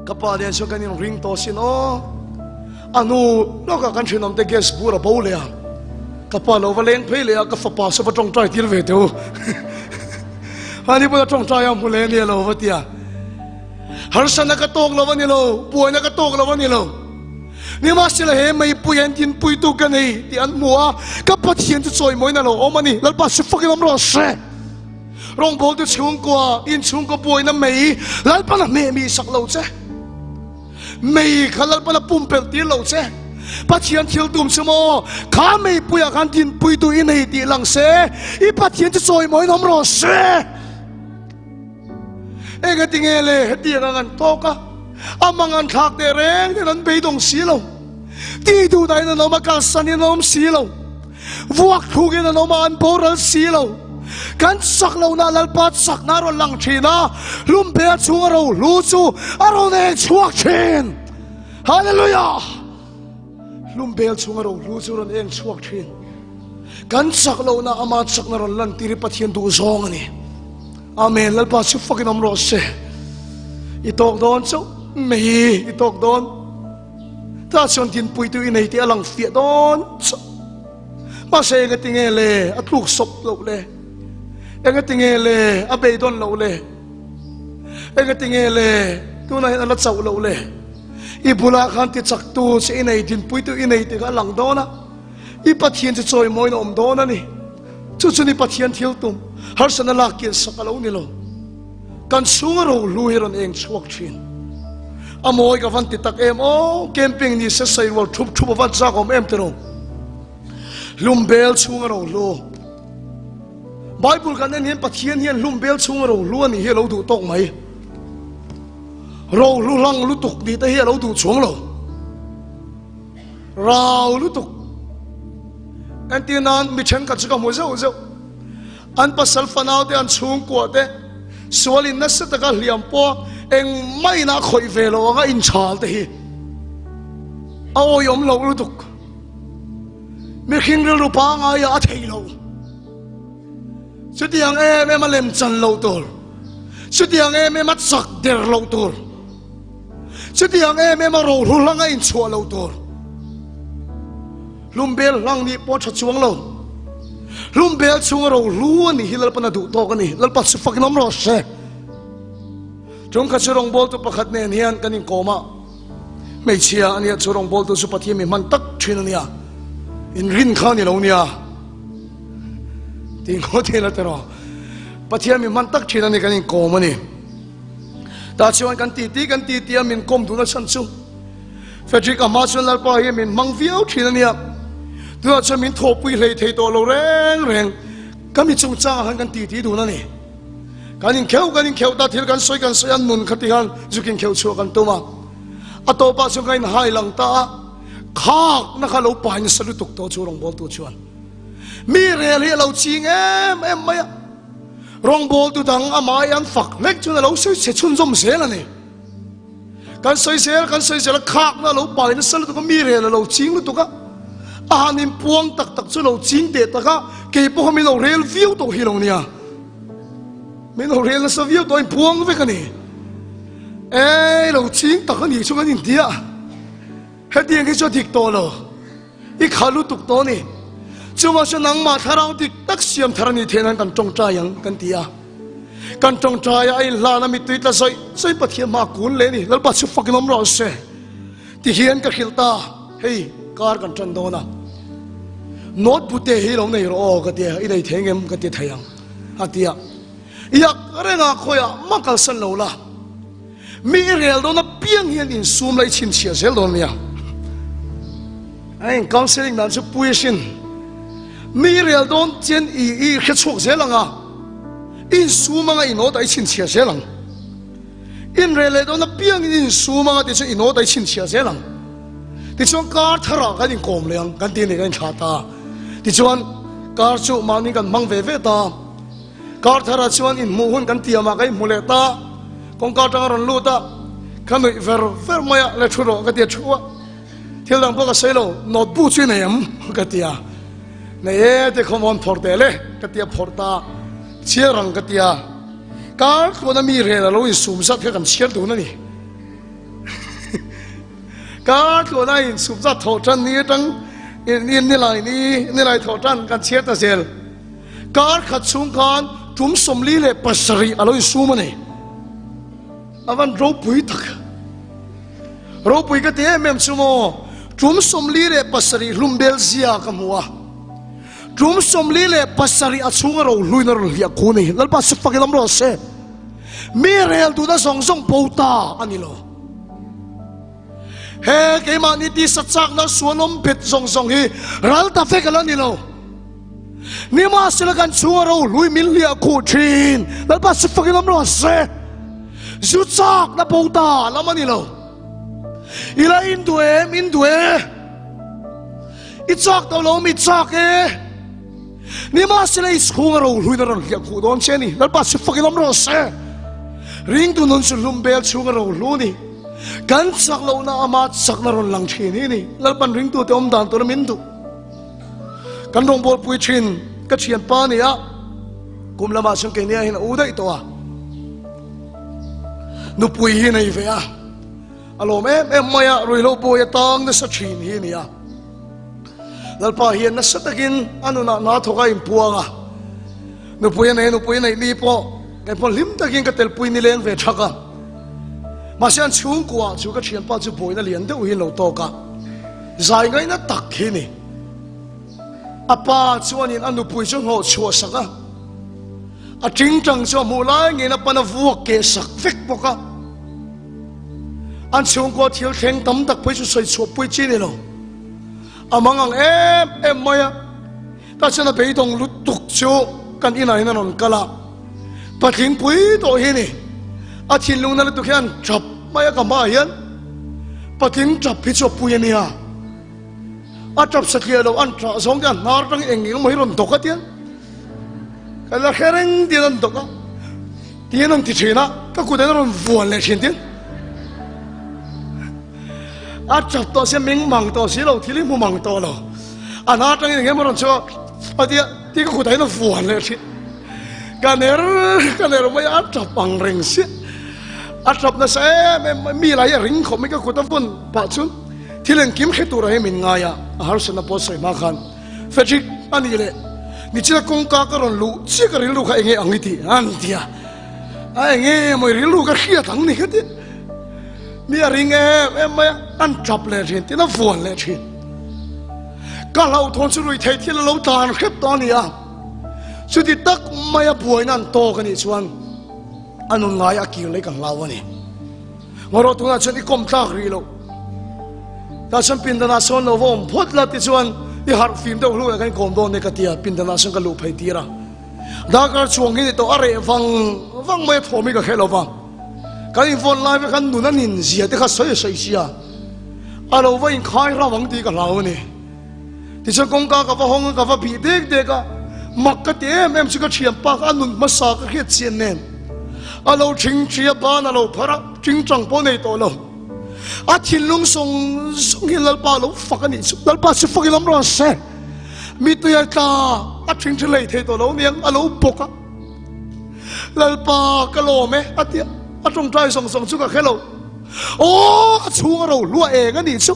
Ka pa nen chuan kan inring tawh sin aw. A hnu lawkah kan thenawmte gas bur a bo leh a. Ka pa lo va leng phei leh a, ka fapa saw va tawngtai tir ve teh u. Ani pawh a tawngtai a hmu leh a ni lo va tia. Harsatna ka tawk lo a ni lo, buaina ka tawk lo a ni lo. Nimahsela he meipui an dinpuitu ka nei tih an hmu a, ka Pathian chu chawimawiin a lo awm a ni. Lalpa si fakin awm rawh se. Rawngbawltu chhungkua, inchhungkaw buaina mei Lalpan a hmeh mi sak lo che. Mei kha Lalpan a pumpelh tir lo che. Pathian thil tum chu maw? Kha meipuiah khan dinpuitu i nei tih lang se, i Pathian chu chawimawiin awm rawh se. Engati nge le hetiang ang an tawk a, a mang an thlak teh reng nen an beidawng si lo. Ti duhdahin an awm a, kalsanin an awm si lo. Vuak thluk in an awm a, an boral si lo. Kan chak lohna Lalpa chakna a rawn lang thin a, hlumbe a chhunga rohlu chu a rawn eng chhuak thin. Hallelujah! Hlumbel chhunga rohlu chu rawn eng chhuak thin. Kan chak lohna ama chakna rawn lantir hi Pathian duh zawng a ni. Amen. Lalpa chu fakin awm rawh se. I tawk dawn chauh mai i tawk dawn. Ta chuan dinpuitu i nei tih a lang fiah dawn chauh. Mahse engati nge le a tluk sawp loh le? Engati nge le a beidawn loh le? Engati nge le tunah hian a la chauh loh le? I bulah khan ti chaktu che i nei, dinpuitu i nei tih kha a lang dawn a, i Pathian chu chawimawiin a awm dawn a ni. Chu chu ni Pathian thil tum, harsatna lak kian sak a lo ni lo. Kan chhunga rohlu hi rawn eng chhuak thin. A mawi ka van ti tak em aw, camping ni se sawi rual thup thup a van chak awm em tiraw. Hlumbel chhunga rohlu. Bible kan en hian Pathian hian hlumbel chhunga rohlu a nih hi a lo duh tawk mai. Rohlu hlang lutuk tih te hi a lo duh chuang lo. Rau lutuk. Entir nan mi thenkhat chu ka hmu zeuh zeuh. An pasal fanau te an chhungkua te sual in nasa taka hliam pawh engmah in a khawih ve lo anga inchhal te hi a awihawm loh lutuk. Mihring rilru pangai ah a thei lo. Chutiang em em a lem chan loh tur, chutiang em em a chak der loh tur, chutiang em em a rohlu hlang a inchhuah loh tur. Hlumbel hlang nih pawh tha chuang lo. Hlumbel chhunga rohlu a nih hi Lalpan a duh tawk a ni. Lalpa chu fakin awm rawh se. Tumkhat chu rawngbawltu pakhat nen hian kan inkawm a. Hmeichhia a nia chu rawngbawltu chu Pathian mi hman tak thin a nia. Inrin kha a ni lo nia. Tih ngawt hi la ti rawh. Pathian mi hman tak thin a ni kan inkawm a ni. Tah chuan kan titi kan titi a min kawm duhna chhan chu Frederick a hma chuan Lalpa hi min hmang viau thin a nia. Tunah chuan min thawhpui hlei thei tawh lo reng reng. Ka mi chungchangah khan kan titi dun a ni. Kan inkheuh kan inkheuh ta thil kan sawi kan sawi a nun kha ti khan zuk inkheuh chhuah kan tum a. A tawpah chuan ka inhai lang ta a. Khakna kha lo pai nasa lutuk tawh chu rawngbawltu chuan mi rel hi a lo ching em em mai a. Rawngbawltu dang amah hi an fak hlek chuan a lo sawi chhe chhunzawm zel a ni. Kan sawi zel kan sawi zel a khakna a lo pai nasa lutuk a, mi rel a lo ching lutuk a. A han inpuang tak tak chu lo ching teh tak a, kei pawh kha min lo rel viau tawh hi lo nia. Min lo rel nasa viau tawh a inpuang vek a ni. Ei lo ching tak a nih chu kan intia. Hetiang hi chu a dik tawh lo. I kha lutuk tawh a ni. Chuvang chuan nangmah thlarau dik tak siam thar a nih theih nan kan tawngtai ang kan ti a. Kan tawngtai a, a inhlan a mittui tla zawih zawih Pathian hma a kun leh a ni. Lalpa chu fakin awm rawh se. Tihian ka hrilh ta, hei kar kan tan dawn a. Note bute hi lo nei rawh aw ka ti a, i nei thei ngem ka ti thei ang a ti a. Iak renga khawiah mah kalsan lo la. Mi i rel dawn apiang hian insum la i chhinchhiah zel dawn nia. A in counseling dan chu pui asin. Mi i rel dawn chian i i hre chhuak zel ang a, i insum anga i nawt a i chhinchhiah zel ang. In rel leh dawn apiang in insum anga ti chuan i nawt a i chhinchhiah zel ang. Tichuan kar tharah kan inkawm leh ang kan ti a ni kan inthlah ta. Tichuan kar chu mahni kan hmang ve ve ta. Kar tharah chuan inhmuh hun kan tiamah ka inhmu leh ta, kawngka atang a rawn lut a, ka nuih ver ver mai a, le thu rawh ka ti a thu a, thil dang pawh ka sawi lo, note bu chu i nei em ka ti a, nei e ti khawm awn phawrh teh le ka ti a phawrh ta, chhiar ang ka ti a, kar tluana mi rel a lo insum zat kha kan chhiar dun a ni. Kar tluana insum zat thawh tan ni atang nilai ni nilai thawh tan kan chhiar ta zel. Kar khat chhung khan tum 47 a lo insum a ni. A van ropui tak. Ropui ka ti em em chu maw, tum 47 hlum bel zia ka hmu a. Tum 47 a chhunga ro hluin a rawn hliah khu ni. Lalpa si fak i lam rawh se. Mi rel duhna zawng zawng bo ta a ni lo. He keimahni tisa chakna sualawm bet zawng zawng hi ral ta vek a la ni lo. Nimahsela kan chhunga ro hlui min hliah khuh thin. Lalpa si fakin awm rawh se. Zu chak na bo ta lam a ni lo. I la in duh em? In duh e. I chak tawh lo mi chak e. Nimahsela i chhunga ro hluin a rawn hliah khuh dawn che a ni. Lalpa si fakin awm rawh se. Ringtu nun chu hlum bel chhunga ro hlu ni. Kan chak lohna ama chakna rawn lang thin hi ni. Lalpan ringtute awm dan tura min duh. Kan rawngbawlpui thin ka thianpa a ni a, kum lamah chuan keini ah hian a u daih tawh a, nupui hi nei ve a, a lawm em em mai a, ruihhlo bawi a tang nasa thin hi a ni a. Lalpa hian nasa takin a nunah hna thawk a inpuang a, nupui a nei a, nupui a neih ni pawh engpawh hlim takin ka telpui nileng ve thak a. Mahse an chhungkua chu ka thianpa chu buaina lian deuh hi an lo tawk a, zai ngaihna tak hi ni. A pa chuanin a nupui chu hnawh chhuah sak a, a tingtang chu a hmuh lai ngeiin a pan a vuak keh sak vek bawk a. An chhungkua thil thleng tam tak pawh hi chu sawi chhuah pui chi ni lo. A mang ang em em mai a, tah chuan a beidawng lutuk chu kan inah hian a rawn kal a, patling pui tawh hi ni. A thinlung na lutuk hian tap mai a ka hmaah hian patling tap hi chu a pui a nia. A tap satliah lo an tah zawng te a hnar atangin eng eng emaw hi rawn dawk a tiang ka la hre reng tiin an dawk a tiin an ti thin a ka kut an rawn vuan leh thin tin a tap tawh sia meng mang tawh si lo thil hi hmu mang tawh lo a hnar atangin eng emaw rawn chhuak a tia ti ka kut ah hian a vuan leh thin ka ner ka ner mai a tap ang reng sia a tap nasa em em mi lai a ring khawp mai ka kut a vawn pah chuan Thil engkim hre turah hi min ngai a, a harsatna pawh sawi hma khan Frederick a nih leh nichina kawngka ka rawn luh chiah ka rilru kha enge ang i tih an ti a, a enge maw i rilru ka hriat ang ni ka ti. Mi a ring em em mai a, an tap leh thin tin a vuan leh thin. Ka hlauhthawn chu ruihtheih thil a lo tlan hrep tawh a ni a, chuti tak maia buaina an tawk a nih chuan a nun ngai a kir leh ka hlau a ni. Ngarawh tunah chuan i kawm tlak rih loh. Tah chuan pindanah sawn lo va awm phawt la tichuan i harh fim deuh hluah kan kawm dawn e ka ti a, pindanah sawn ka luh phei tir a. Darkar chuang hi ni tawh a reh vang vang mai a thawm hi ka hre lo va. Kan invawn lai vek khan nun a nin zia te kha sawi a sawi sia. A lo va inkhai ram ang tih ka hlau a ni. Tichuan kawngka ka va hawng a, ka va bih dek dek a, mak ka ti em em chu ka thianpa kha a nun hmasa ka hriat chian nen a lo thing thi a, ban a lo phar a, tingtang pawh nei tawh lo. A thinlung zawng zawng hi Lalpa lo fak a nih chu, Lalpa chu fakin awm rawh se. Mitui a tla, a thing thi lei thei tawh lo niang, a lo bawk a. Lalpa ka lawm e a ti a, a tawngtai zawng zawng chu ka hre lo. Aw, a chhung a ro hluah eng a nih chu.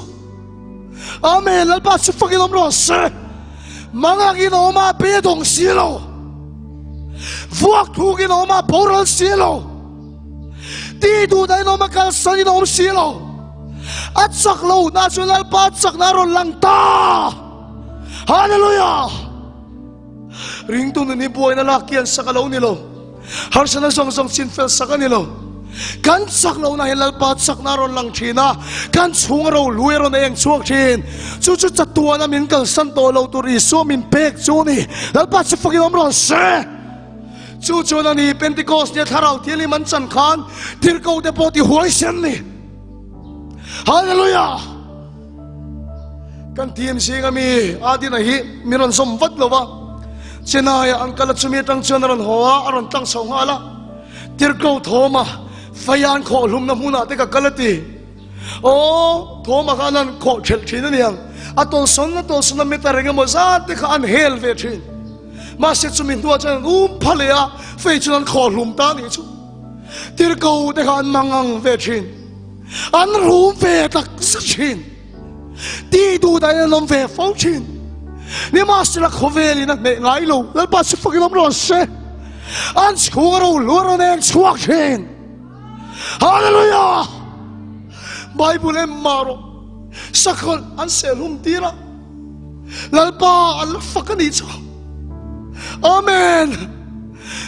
Amen Lalpa chu fakin awm rawh se. Mangang in awm a pe dawng si lo. Vuak thuk in awm a boral si lo. Ti duh dah in awm a kalsan in awm si lo. A chak lo na chu Lalpa chak na rawn lang ta. Hallelujah. Ringtu nun hi buaina lak kian sak a lo ni lo. Harsatna zawng zawng chinfel sak a ni lo. Kan chak lohna hi Lalpa chakna a rawn lang thin a, kan chhung a rohlui a rawn eng chhuak thin. Chu chu chatuana min kalsan tawh lo tur Isua min pek chu a ni. Lalpa chu fakin awm rawh se. Chu chuan a ni Pentecost nia Thlarau Thianghlim an chan khan thilko te pawh ti huaisen ni. Hallelujah! Kan team zinga mi Adina hi min rawn zawm vat lo va, Chennai ah an kal a, chumi atang chuan a rawn haw a, a rawn tlang chho nghal a. Tirhkoh Thawma Faian khawh hlumna hmunah te ka kal a ti. Aw, Thawma khan an khawh thelh thin a niang. A tawlsawn a tawlsawn a meter eng emaw zat te kha an hel ve thin. Mahse chumi hnuah chuan an um pha leh a, fei chuan an khawh hlum ta a nih chu. Tirhkoh te kha an mangang ve thin. An rum ve tak zet thin. Ti duh dahin an awm ve fo thin. Nimahsela khawvelin a hneh ngai lo. Lalpa chu fakin awm rawh se. An chhung a ro luar rawn eng chhuak thin. Hallelujah! Bible em mah rawh. Sakhawlh an sehhlum tir a. Lalpa an la fak a nih chu. Amen!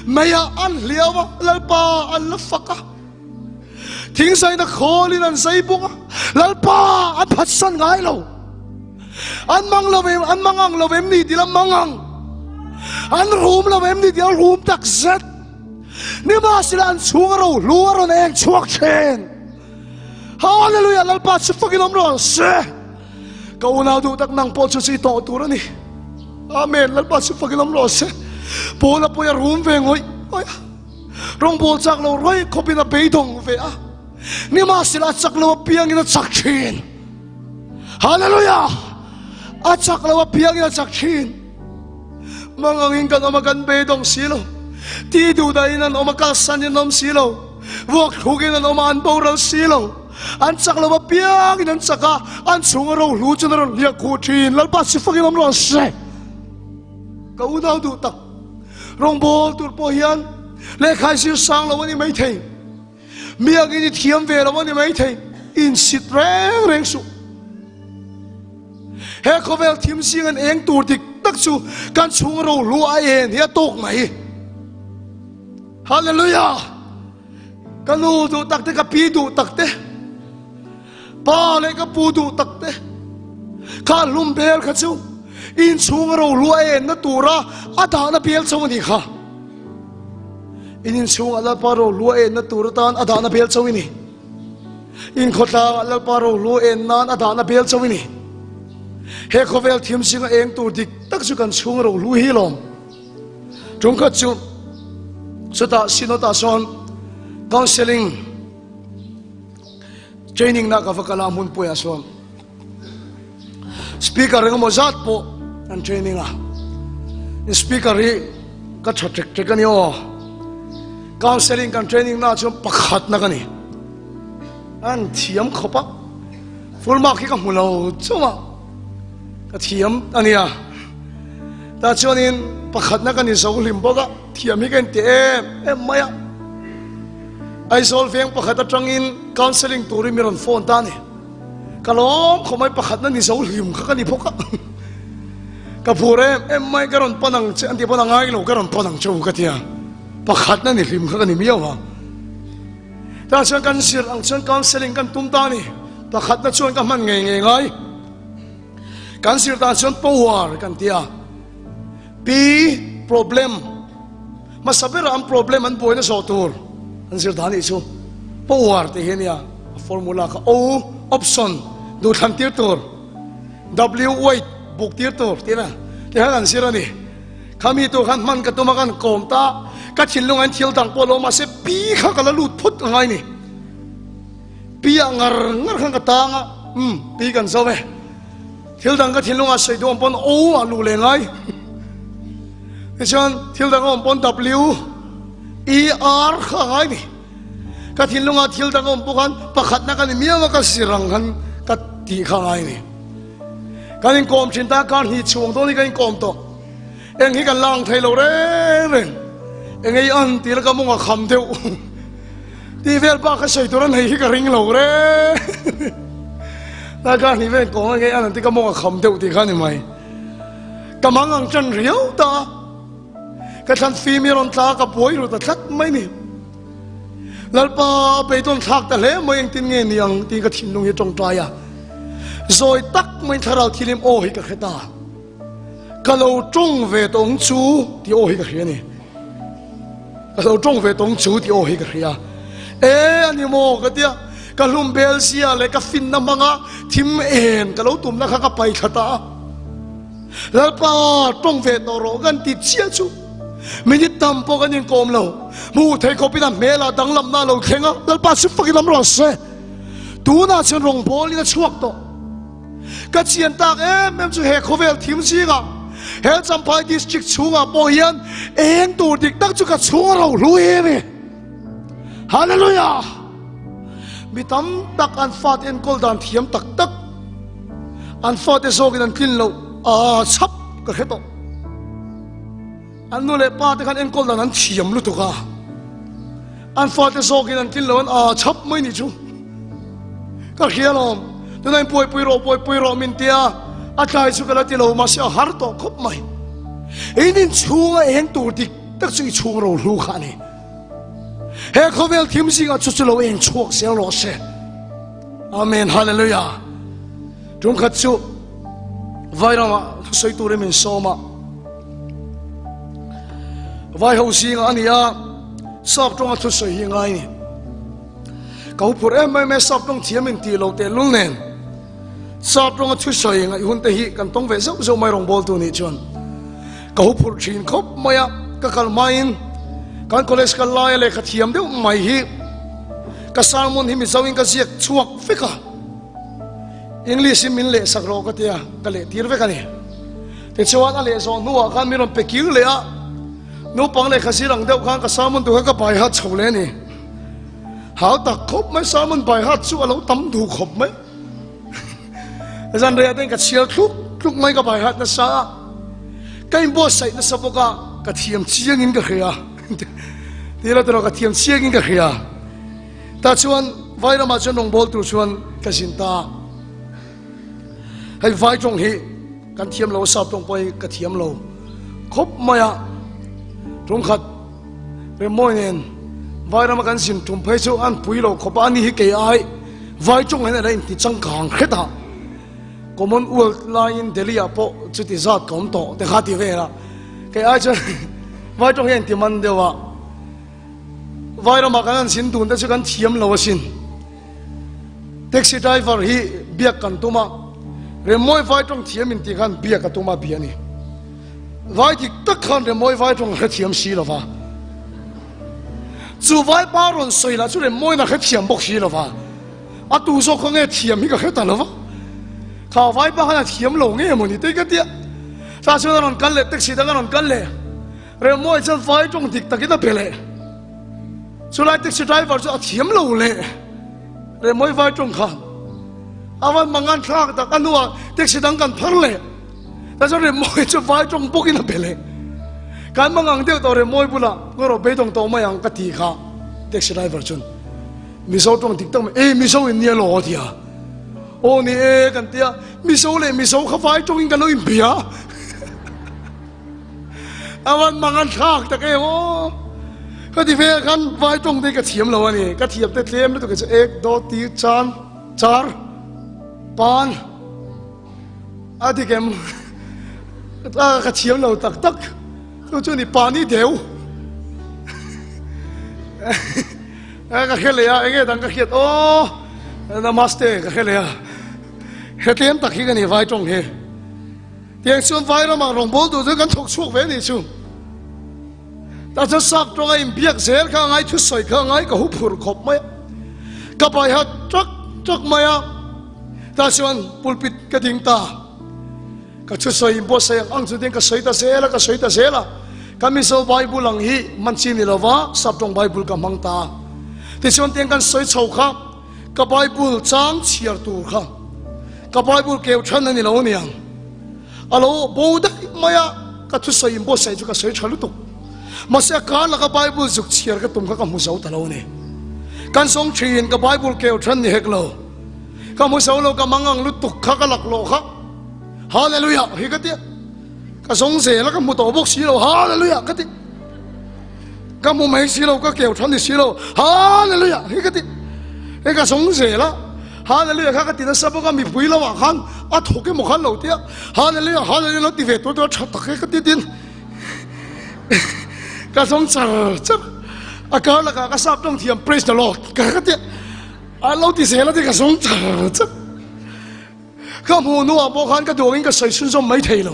Meiah an hliau a, Lalpa an la fak a. Thingzaina khawlin an zai bawk a, Lalpa an phatsan ngai lo. An mang lo em, an mang ang lo em ni tih la mang ang. An rum lo em ni tih la rum tak zet. Nimahsela an chhung a ro hlu a rawn eng chhuak thin. Hallelujah, Lalpa chu fakin awm rawh se. Ka unau duh tak nang pawh chu chi tawh tur a ni. Amen, Lalpa chu fakin awm rawh se. Paula pawh a rum ve ngawih ngawih a. Rawngbawl chak lo rawih khawpin a beidawng ve a. Nimahsela a chak lo apiangin a chak thin. Hallelujah! A chak lo apiangin a chak thin. Mangangin kan awm a kan beidawng si lo. Ti duhdahin an awm a kalsanin an awm si lo. Vuak thlukin an awm a an boral si lo. An chak lo apiangin an chak a, an chhunga rohlu chuan a rawn hliah khuh thin. Lalpa si fakin awm rawh se. Ka unau duh tak, rawngbawl tur pawh hian lehkha i zir sang lo a ni maithei. Mi angin i thiam ve lo a ni maithei. Insit reng reng suh. He khawvel thim zing an eng tur dik tak chu kan chhung rohlu a en hi a tawk mai. Hallelujah! Ka nu duh tak te, ka pi duh tak te, pa leh ka pu duh tak te, kha hlum bel kha chu inchhung a rohlu a enna tura a dahna bel chauh a nih kha. In inchhungah Lalpa rohlu a enna tur atan a dahna bel chauh i ni. In khawtlangah Lalpa rohlu a en nan a dahna bel chauh i ni. He khawvel thim zinga eng tur dik tak chu kan chhung rohlu hi lawm. Ṭumkhat chu chutah Synod-ah sawn counselling training na ka va kal a hmunpuiah sawn speaker engemaw zat pawh an training a speaker hi ka tha ṭek ṭek a ni aw counselling kan training na chuan pakhat na ka ni an thiam khawp a full mark hi ka hmu lo chauh a Ka thiam a nia. Tah chuanin pakhatna ka ni zo hlim bawk a, thiam hi ka inti em em mai a. Aizawl veng pakhat atangin counselling turin mi rawn phone ta a ni. Ka lawm khawp mai pakhatna ni zo hlim kha ka ni bawk a. Ka phur em em mai ka rawn pan ang che an ti pawn a ngai lo ka rawn pan ang che u ka ti a. Pakhatna ni hlim kha ka ni miau a. Tah chuan kan zir ang chuan counselling kan tum ta a ni. Pakhatna chuan ka hman ngei ngei ngai. Kan zir dan chuan power kan ti a. P problem hmasa berah an problem an buaina zawh tur an zir dan nih chu power tih hi a nia. A formula kha O option duhthlan tir tur W weight buk tir tur tih a ti khan an zir a ni. Khami tur khan hman ka tum a kan kawm ta ka thinlung an thil dang pawh lo mahse P kha ka la lut phut a ngai ni. Pi ah ngar ngar khan ka tang a, umm pi kan zo e. Thil dang ka thinlung ah sawi duh awm pawn O ah luh leh ngai. Tichuan thil dang awm pawn W, E, R kha a ngai ni. Ka thinlung ah thil dang awm pawh khan pakhatna ka ni miau a ka zir ang khan ka tih kha a ngai ni. Kan inkawm thin ta kar hnih chhuang dawn hi ka inkawm tawh. Eng hi kan lang thei lo reng reng. Eng ei an tih la ka mawng a kham deuh. Tih vel bak a sawi tur a nei hi ka ring lo reng. Tlai kar hnih vel kawng eng ei an an tih ka mawng a kham deuh tih kha a ni mai. Ka mang ang tan riau ta a. Ka thlan fim i rawn tla a ka buai ru ta tlat mai ni. Lalpa beidawn thlak ta hle mai engtin nge ni ang tiin ka thinlung hi a tawngtai a. Zawi tak maiin thlarau thilim aw hi ka hre ta. Ka lo tawng ve tawng chu tih aw hi ka hria a ni. Ka lo tawng ve tawng chu tih aw hi ka hria. E a ni maw ka tia, ka hlum bel zia leh ka finna hmanga thim en ka lo tumna kha ka pai thla ta a. Lalpa tawng ve tawh rawh kan ti chiah chu minute tam pawh kan inkawm lo. Hmuh theih khawpin a hmelah danglamna a lo thleng a, Lalpa chu fakin lam rawh se. Tunah chuan rawngbawlin a chhuak tawh. Ka chian tak em em chu he khawvel thim zingah he Champhai district chhungah pawh hian eng tur dik tak chu ka chhung a ro hlu hi a ni. Hallelujah! Mi tam tak an fate enkawl dan thiam tak tak, an fate zawkin an tlin loh a chhap ka hre tawh. An nu leh pa te khan enkawl dan an thiam lutuk a, an fate zawkin an tlin lo an aa chhap mai nih chu. Ka hria lawm, tunah in buaipui rawh buaipui rawh min tia, a tlai chu ka la ti lo mahse a har tawh khawp mai. In inchhunga eng tur dik tak chu i chhung ro hlu kha a ni. He khawvel thim zingah chu chu lo eng chhuak zel rawh se. Amen Hallelujah. Tumkhat chu Vairamah thusawi turin min sawm a. Vai ho zingah a ni a, sap tawnga thusawi hi ngai ni. Ka hu phur em em e, sap tawng thiam in tih lo teh lul nen. Sap tawnga thusawi ngaih hun te hi kan tawng ve zauh zauh mai rawngbawltu nih chuan. Ka hu phur thin khawp mai a, ka kal hmain kan college kal laia lehkha thiam deuh mai hi. Ka sermon hi Mizo in ka ziak chhuak vek a, English in min lehsak rawh ka tia, ka leh tir vek a ni. Tichuan a leh zawh hnuah khan min rawn pe kir leh a, naupang lehkha zir ang deuh khan ka sermon tur kha ka bai hat chho leh a ni. Hau tak khawp mai, sermon bai hat chu a lo tam duh khawp mai. Zan reiah te ka chhiar thluk thluk mai ka bai hat nasa a, ka inbuatsaih nasa bawk a, ka thiam chiangin ka hria. Tih erawh ka thiam chiangin ka hria. Tah chuan vai ramah chuan rawngbâwl tur chuan ka zin ta a. Hei vai tawng hi kan thiam lo a, sap tawng pawh hi ka thiam lo khawp mai a. Tumkhat Remmawi nen vai rama kan zin tum phei chu an pui lo khawp a, ani hi kei ai vai tawng hian a la inti changkang hret a. Commonwealth laiin Delhi ah pawh chuti zat ka awm tawh te kha ti vel a, kei ai chuan vai tawng hi a inti man deuh a. Vai ramah kan han zin dun te chu kan thiam lo asin. Taxi driver hi biak kan tum a, Remmawi vai tawng thiam in tih khan biak a tum a bia a ni. Vai dik tak khan Remmawi vai tawng a hrethiam si lo va. Chu vai pa rawn sawi lah chu Remmawiin a hrethiam bawk si lo va. A tu zawk kha nge thiam hi ka hre ta lo va. Kha vai pa khan a thiam lo nge maw ni te ka tia. Tah chuan a rawn kal leh taxi dang a rawn kal leh. Remmawi chuan vai tawng dik takin a be leh. Chulai taxi driver chu a thiam lo leh Remmawi vai tawng khan a van mangan thlak tak a hnuah taxi dang kan phar leh. Ta chuan Remmawi chu vai tawng bawkin a be leh. Kan mangang deuh tawh Remmawi bulah ngaw rawh beidawng tawh mai ang ka ti kha taxi driver chuan Mizo tawng dik tak mai e Mizo in nia law a ti a. Aw ni e kan ti a Mizo leh Mizo kha vai tawngin kan lo inbia. A van mang an thlak tak em aw. Ka ti ve khan vai tawng te ka thiam lo a ni. Ka thiam te tlem lutuk chu ek do ti chan char pan a dik em ka thiam lo tak tak chu chu ni pani deu ka hre leh a enge dang ka hriat aw namaste ka hre leh a hre tlem tak hi ka ni vai tawng hi. Tiang chuan vai ramah rawngbâwl duh chu kan thawk chhuak ve a nih chu. Tah chuan sap tawnga inbiak zel kha a ngai, thusawi kha a ngai, ka hu phur khawp mai a. Ka baiha ṭak ṭak mai a. Tah chuan pulpit ka ding ta. Ka thusawi inbuatsaih ang ang chu tiin ka sawi ta zel a, ka sawi ta zel a. Ka Mizo Bible ang hi hman chi ni lova sap tawng Bible ka hmang ta. Tichuan tiang kan sawi chho kha Ka Bible chang chhiar tur kha ka Bible keu than a ni lo aniang. A lo bo daih mai a, ka thusawi in buatsaih chu ka sawi tha lutuk. Mahse a kar laka Bible zuk chhiar ka tum kha ka hmu zo ta lo a ni. Kan zawng thin ka Bible keu than ni hek lo. Ka hmu zo lo ka mangang lutuk kha ka laklawh kha. Hallelujah hi ka tia. Ka zawng zel a ka hmu tawh bawk si lo. Hallelujah ka ti. Ka hmu mai si lo, ka keu than ni si lo. Hallelujah hi ka ti. Hei ka zawng zel a. Hallelujah kha ka ti nasa bawk a, mipui lo ah khan a thawk emaw khan lo tia. Hallelujah, hallelujah lo ti ve tur tur a tha tak e ka ti tin. Ka zawng char char. A kar lakah ka sap tawng thiam praise the Lord ka ka tia. A lo ti zel a ti ka zawng char char. Ka hmuh hnuah pawh khan ka duangin ka sawi chhunzawm mai thei lo.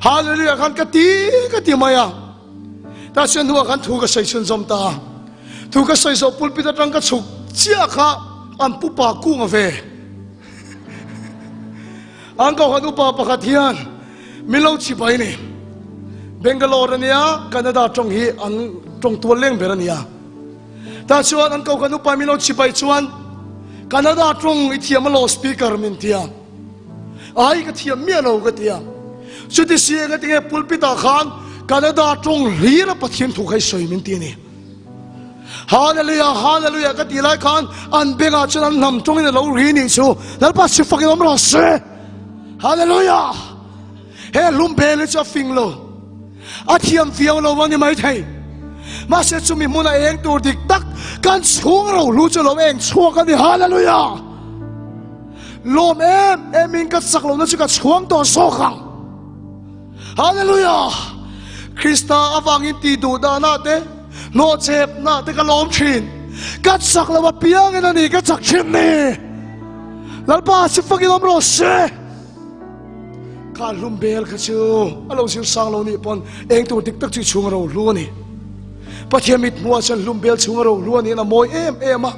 Hallelujah khan ka ti ka ti mai a. Ta chuan hnuah khan thu ka sawi chhunzawm ta a. Thu ka sawi zawh pulpit atang ka chhuk chiah kha an pupa kung a ve. An kohhran upa pakhat hian min lo chibai ni. Bangalore a nia, Canada tawng hi an tawng tual leng ber a nia. Ta chuan an kohhran upa min lo chibai chuan Canada tawng i thiam a law speaker min ti a. Ai ka thiam miah lo ka ti a. Chuti si eng atinge pulpit ah khan Canada tawng hlir a Pathian thu kha i sawi min ti a ni. Hallelujah, hallelujah ka ti lai khan an bengah chuan an hnam tawngin a lo ri nih chu. Lalpa si fakin awm rawh se. Hallelujah. He hlum bel hi chu a fing lo. A thiam viau lo a ni maithei. Mahse chumi hmuna eng tur dik tak kan chhung rohlu chu lo eng chhuak a ni. Hallelujah! Lawm em em in ka chak lohna chu ka chhuang tawh zawk ang. Hallelujah! Krista avangin tih duh dahna te, hnawhchepna te ka lawm thin. Ka chak lo apiangin a ni ka chak thin ni. Lalpa si fakin awm rawh se. Kha hlum bel kha chu a lo zir sang lo nih pawn eng tur dik tak chu chhung a ro hlu a ni. Pathian mit hmuh ah chuan hlum bel chhung a ro hlu a niin a mawi em em a.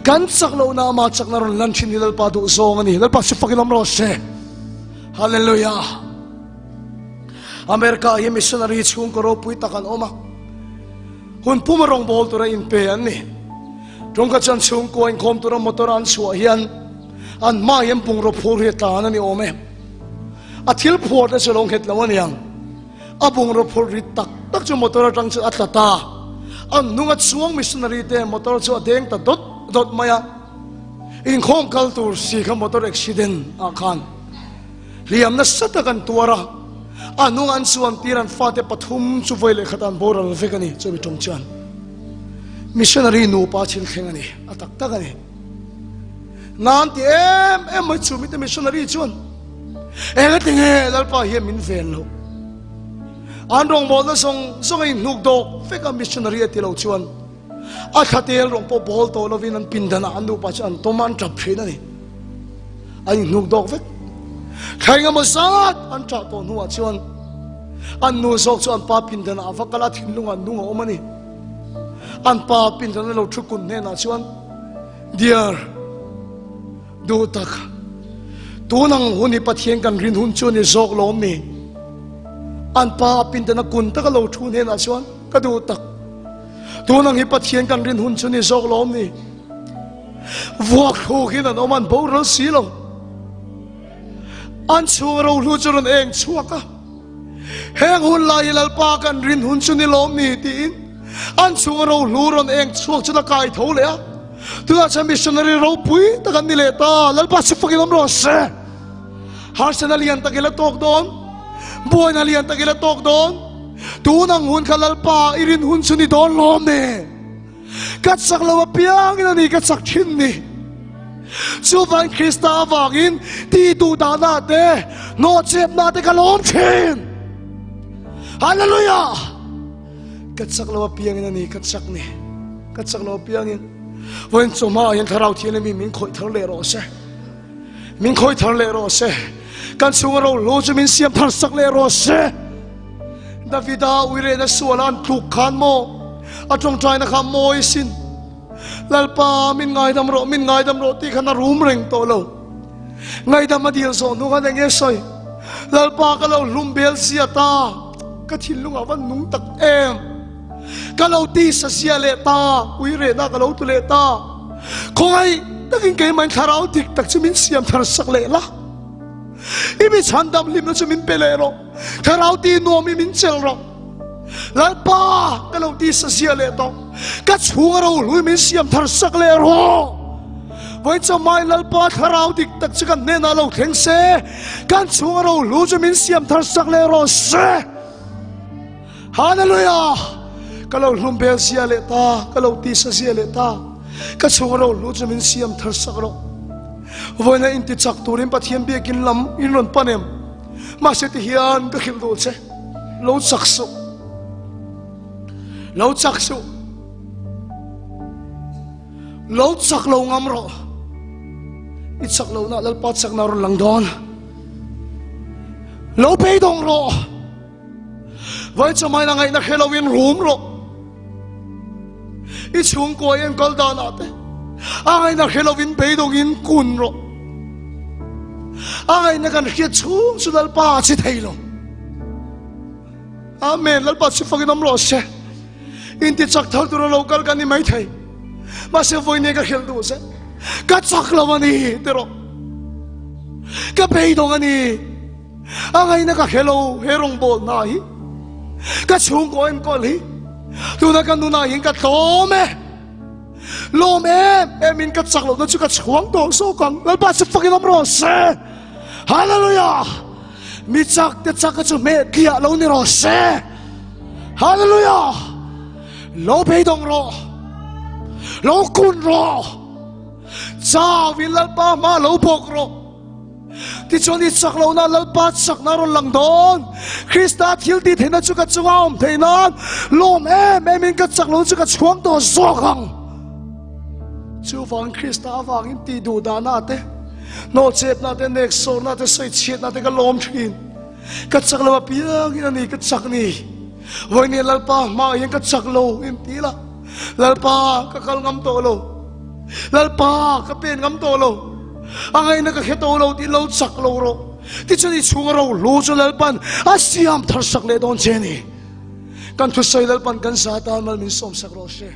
Kan chak lohna ama chakna rawn lan thin hi Lalpa duh zawng a ni. Lalpa chu fakin awm rawh se. Hallelujah. America hi missionary chhungkaw ropui tak an awm a. Hun puma rawngbâwl tura inpe an ni. Tawngka chuan chhungkua inkhawm tura motor an chhuah hian an hmaah hian bungraw phur hi a tlan a ni awm e. A thil phuar te chu a lo nghet lo a niang. A bungraw phur rit tak tak chu motor atang chuan a tla ta. An hnunga chuang missionary te motor chu a deng ta dawt dawt mai a. Inkhawm kal tur si kha motor accident ah khan hliam nasa tak an tuar a. A hnung an chuan tir an fate pathum chu vawi leh khat an boral vek a ni chumi tawng chuan. Missionary nupa thil thleng a ni, a tak tak a ni. Nan ti em em mai chumi te missionary chuan Eng a ti nge Lalpa hian min ven loh? An rawngbawlna zawng zawng a inhnuk dawk vek a missionary a ti lo chuan a thla tel rawng pawh bawl tawh lovin an pindanah an nupa chu an tawm a, an tap thin a ni. An inhnuk dawk vek. Thla engemaw zat an tah tawh hnuah chuan an nu zawk chu an pa pindanah a va kal a, thinlungah nung a awm a ni. An pa pindana lo thu kun hnenah chuan, Dear, Duh tak, tun ang hun hi Pathian kan rin hun chu a ni zawk lawm ni? An pa a pindana kun taka lo thu hnenah chuan, Ka duh tak, tun ang hi Pathian kan rin hun chu a ni zawk lawm ni? Vuak thluk in an awm, an boral si lo. An chhung rohlu chu rawn eng chhuak a. Heng hun lai hi Lalpa kan rin hun chu ni lawm ni tiin an chhunga rohlu rawn eng chhuak chu la kai tho leh a. Tunah chuan missionary ropui tak an ni leh ta. Lalpa chu fakin awm rawh se. Harsatna lian tak i la tawk dawn. Buaina lian tak i la tawk dawn. Tun ang hun kha Lalpa i rin hun chu ni dawn lawm ni. Ka chak lo apiangin a ni ka chak thin ni. Chuvang Krista avangin ti duh dahna te, nawhchepna te ka lawm thin. Hallelujah! Ka chak lo apiangin a ni ka chak ni. Ka chak lo apiangin. Vawiin chawhma ah hian Thlarau Thianghlim min khawih thar leh rawh se. Min khawih thar leh rawh se. Kan chhunga rohlu chu min siam thar sak leh rawh se. Davida uirehna suala an tluk khan maw a tawngtaina kha mawi sin. Lalpa min ngaidam rawh, min ngaidam rawh tih khan a rum reng tawh lo. Ngaidam a dil zawh hnu khan eng nge sawi? Lalpa ka lo hlum bel zia ta, ka thinlung ah van nung tak em. Ka lo tisa zia leh ta, uirehna ka lo tu leh ta. Khawngaih takin keimah in thlarau dik tak chu min siam thar sak leh la. I mi chhandam hlimna chu min pe leh rawh. Thlarau ti nuam i min chelh rawh. Lalpa ka lo ti sa zia leh tawh. Ka chhung a ro hlui min siam thar sak leh rawh. Vawi chamai Lalpa thlarau dik tak chu kan hnenah lo thleng se. Kan chhung a ro hlu chu min siam thar sak leh rawh se. Hallelujah! Ka lo hlum bel zia leh ta, ka lo ti sa zia leh ta. Ka chhung a ro hlu chu min siam thar sak rawh. Vawiina inti chak turin Pathian biakin lam in rawn pan em? Mahse ti hian ka hrilh duh che, lo chak suh. Lo chak suh. Lo chak lo ngam rawh. I chak lo na Lalpa chak na rawn lang dawn. Lo beidawng rawh. Vai chamai na ngaihna hre lo in rum rawh. I chhungkua i enkawl danah te a ngaihna hre lo in beidawng in kun rawh. A ngaihna kan hriat chhung chu Lalpa a chi thei lo. Amen. Lalpa chu fakin awm rawh se. Inti chak thar tura lo kal kan ni mai thei. Mahse vawiin ka hrilh duh che. Ka chak lo a ni ti rawh. Ka beidawng a ni. A ngaihna ka hre lo he rawngbâwl hna hi. Ka chhungkaw enkawl hi. Tuna ka nunah hian ka tlawm e. Lawm em em in ka chak lohna chu ka chhuang tawh zawk ang. Lalpa chu fakin awm rawh se. Hallelujah! Mi chak te chak chu hmeh tliah lo ni rawh se. Hallelujah! Lo beidawng rawh. Lo kun rawh. Chau in Lalpa hma lo bawk rawh. Tichuan i chak lohna Lalpa chakna rawn lang dawn. Krista thil tih theihna chu ka chunga awm theih nan lawm em em in ka chak lohna chu ka chhuang tawh zawk ang. Chuvang Krista avangin tih duh dahna te, hnawhchepna te, neksawrna te, sawichhiatna te ka lawm thin. Ka chak lo apiangin a ni ka chak ni. Vawiin Lalpa hmaah hian ka chak lo in ti la. Lalpa ka kal ngam tawh lo. Lalpa, ka pen ngam tawh lo, a ngaihna ka hre tawh lo tih lo chak lo rawh. Tichuan i chhunga ro hlu chu Lalpan a siam thar sak leh dawn che a ni. Kan thusawi Lalpan kan za tan mal min sawmsak rawh se.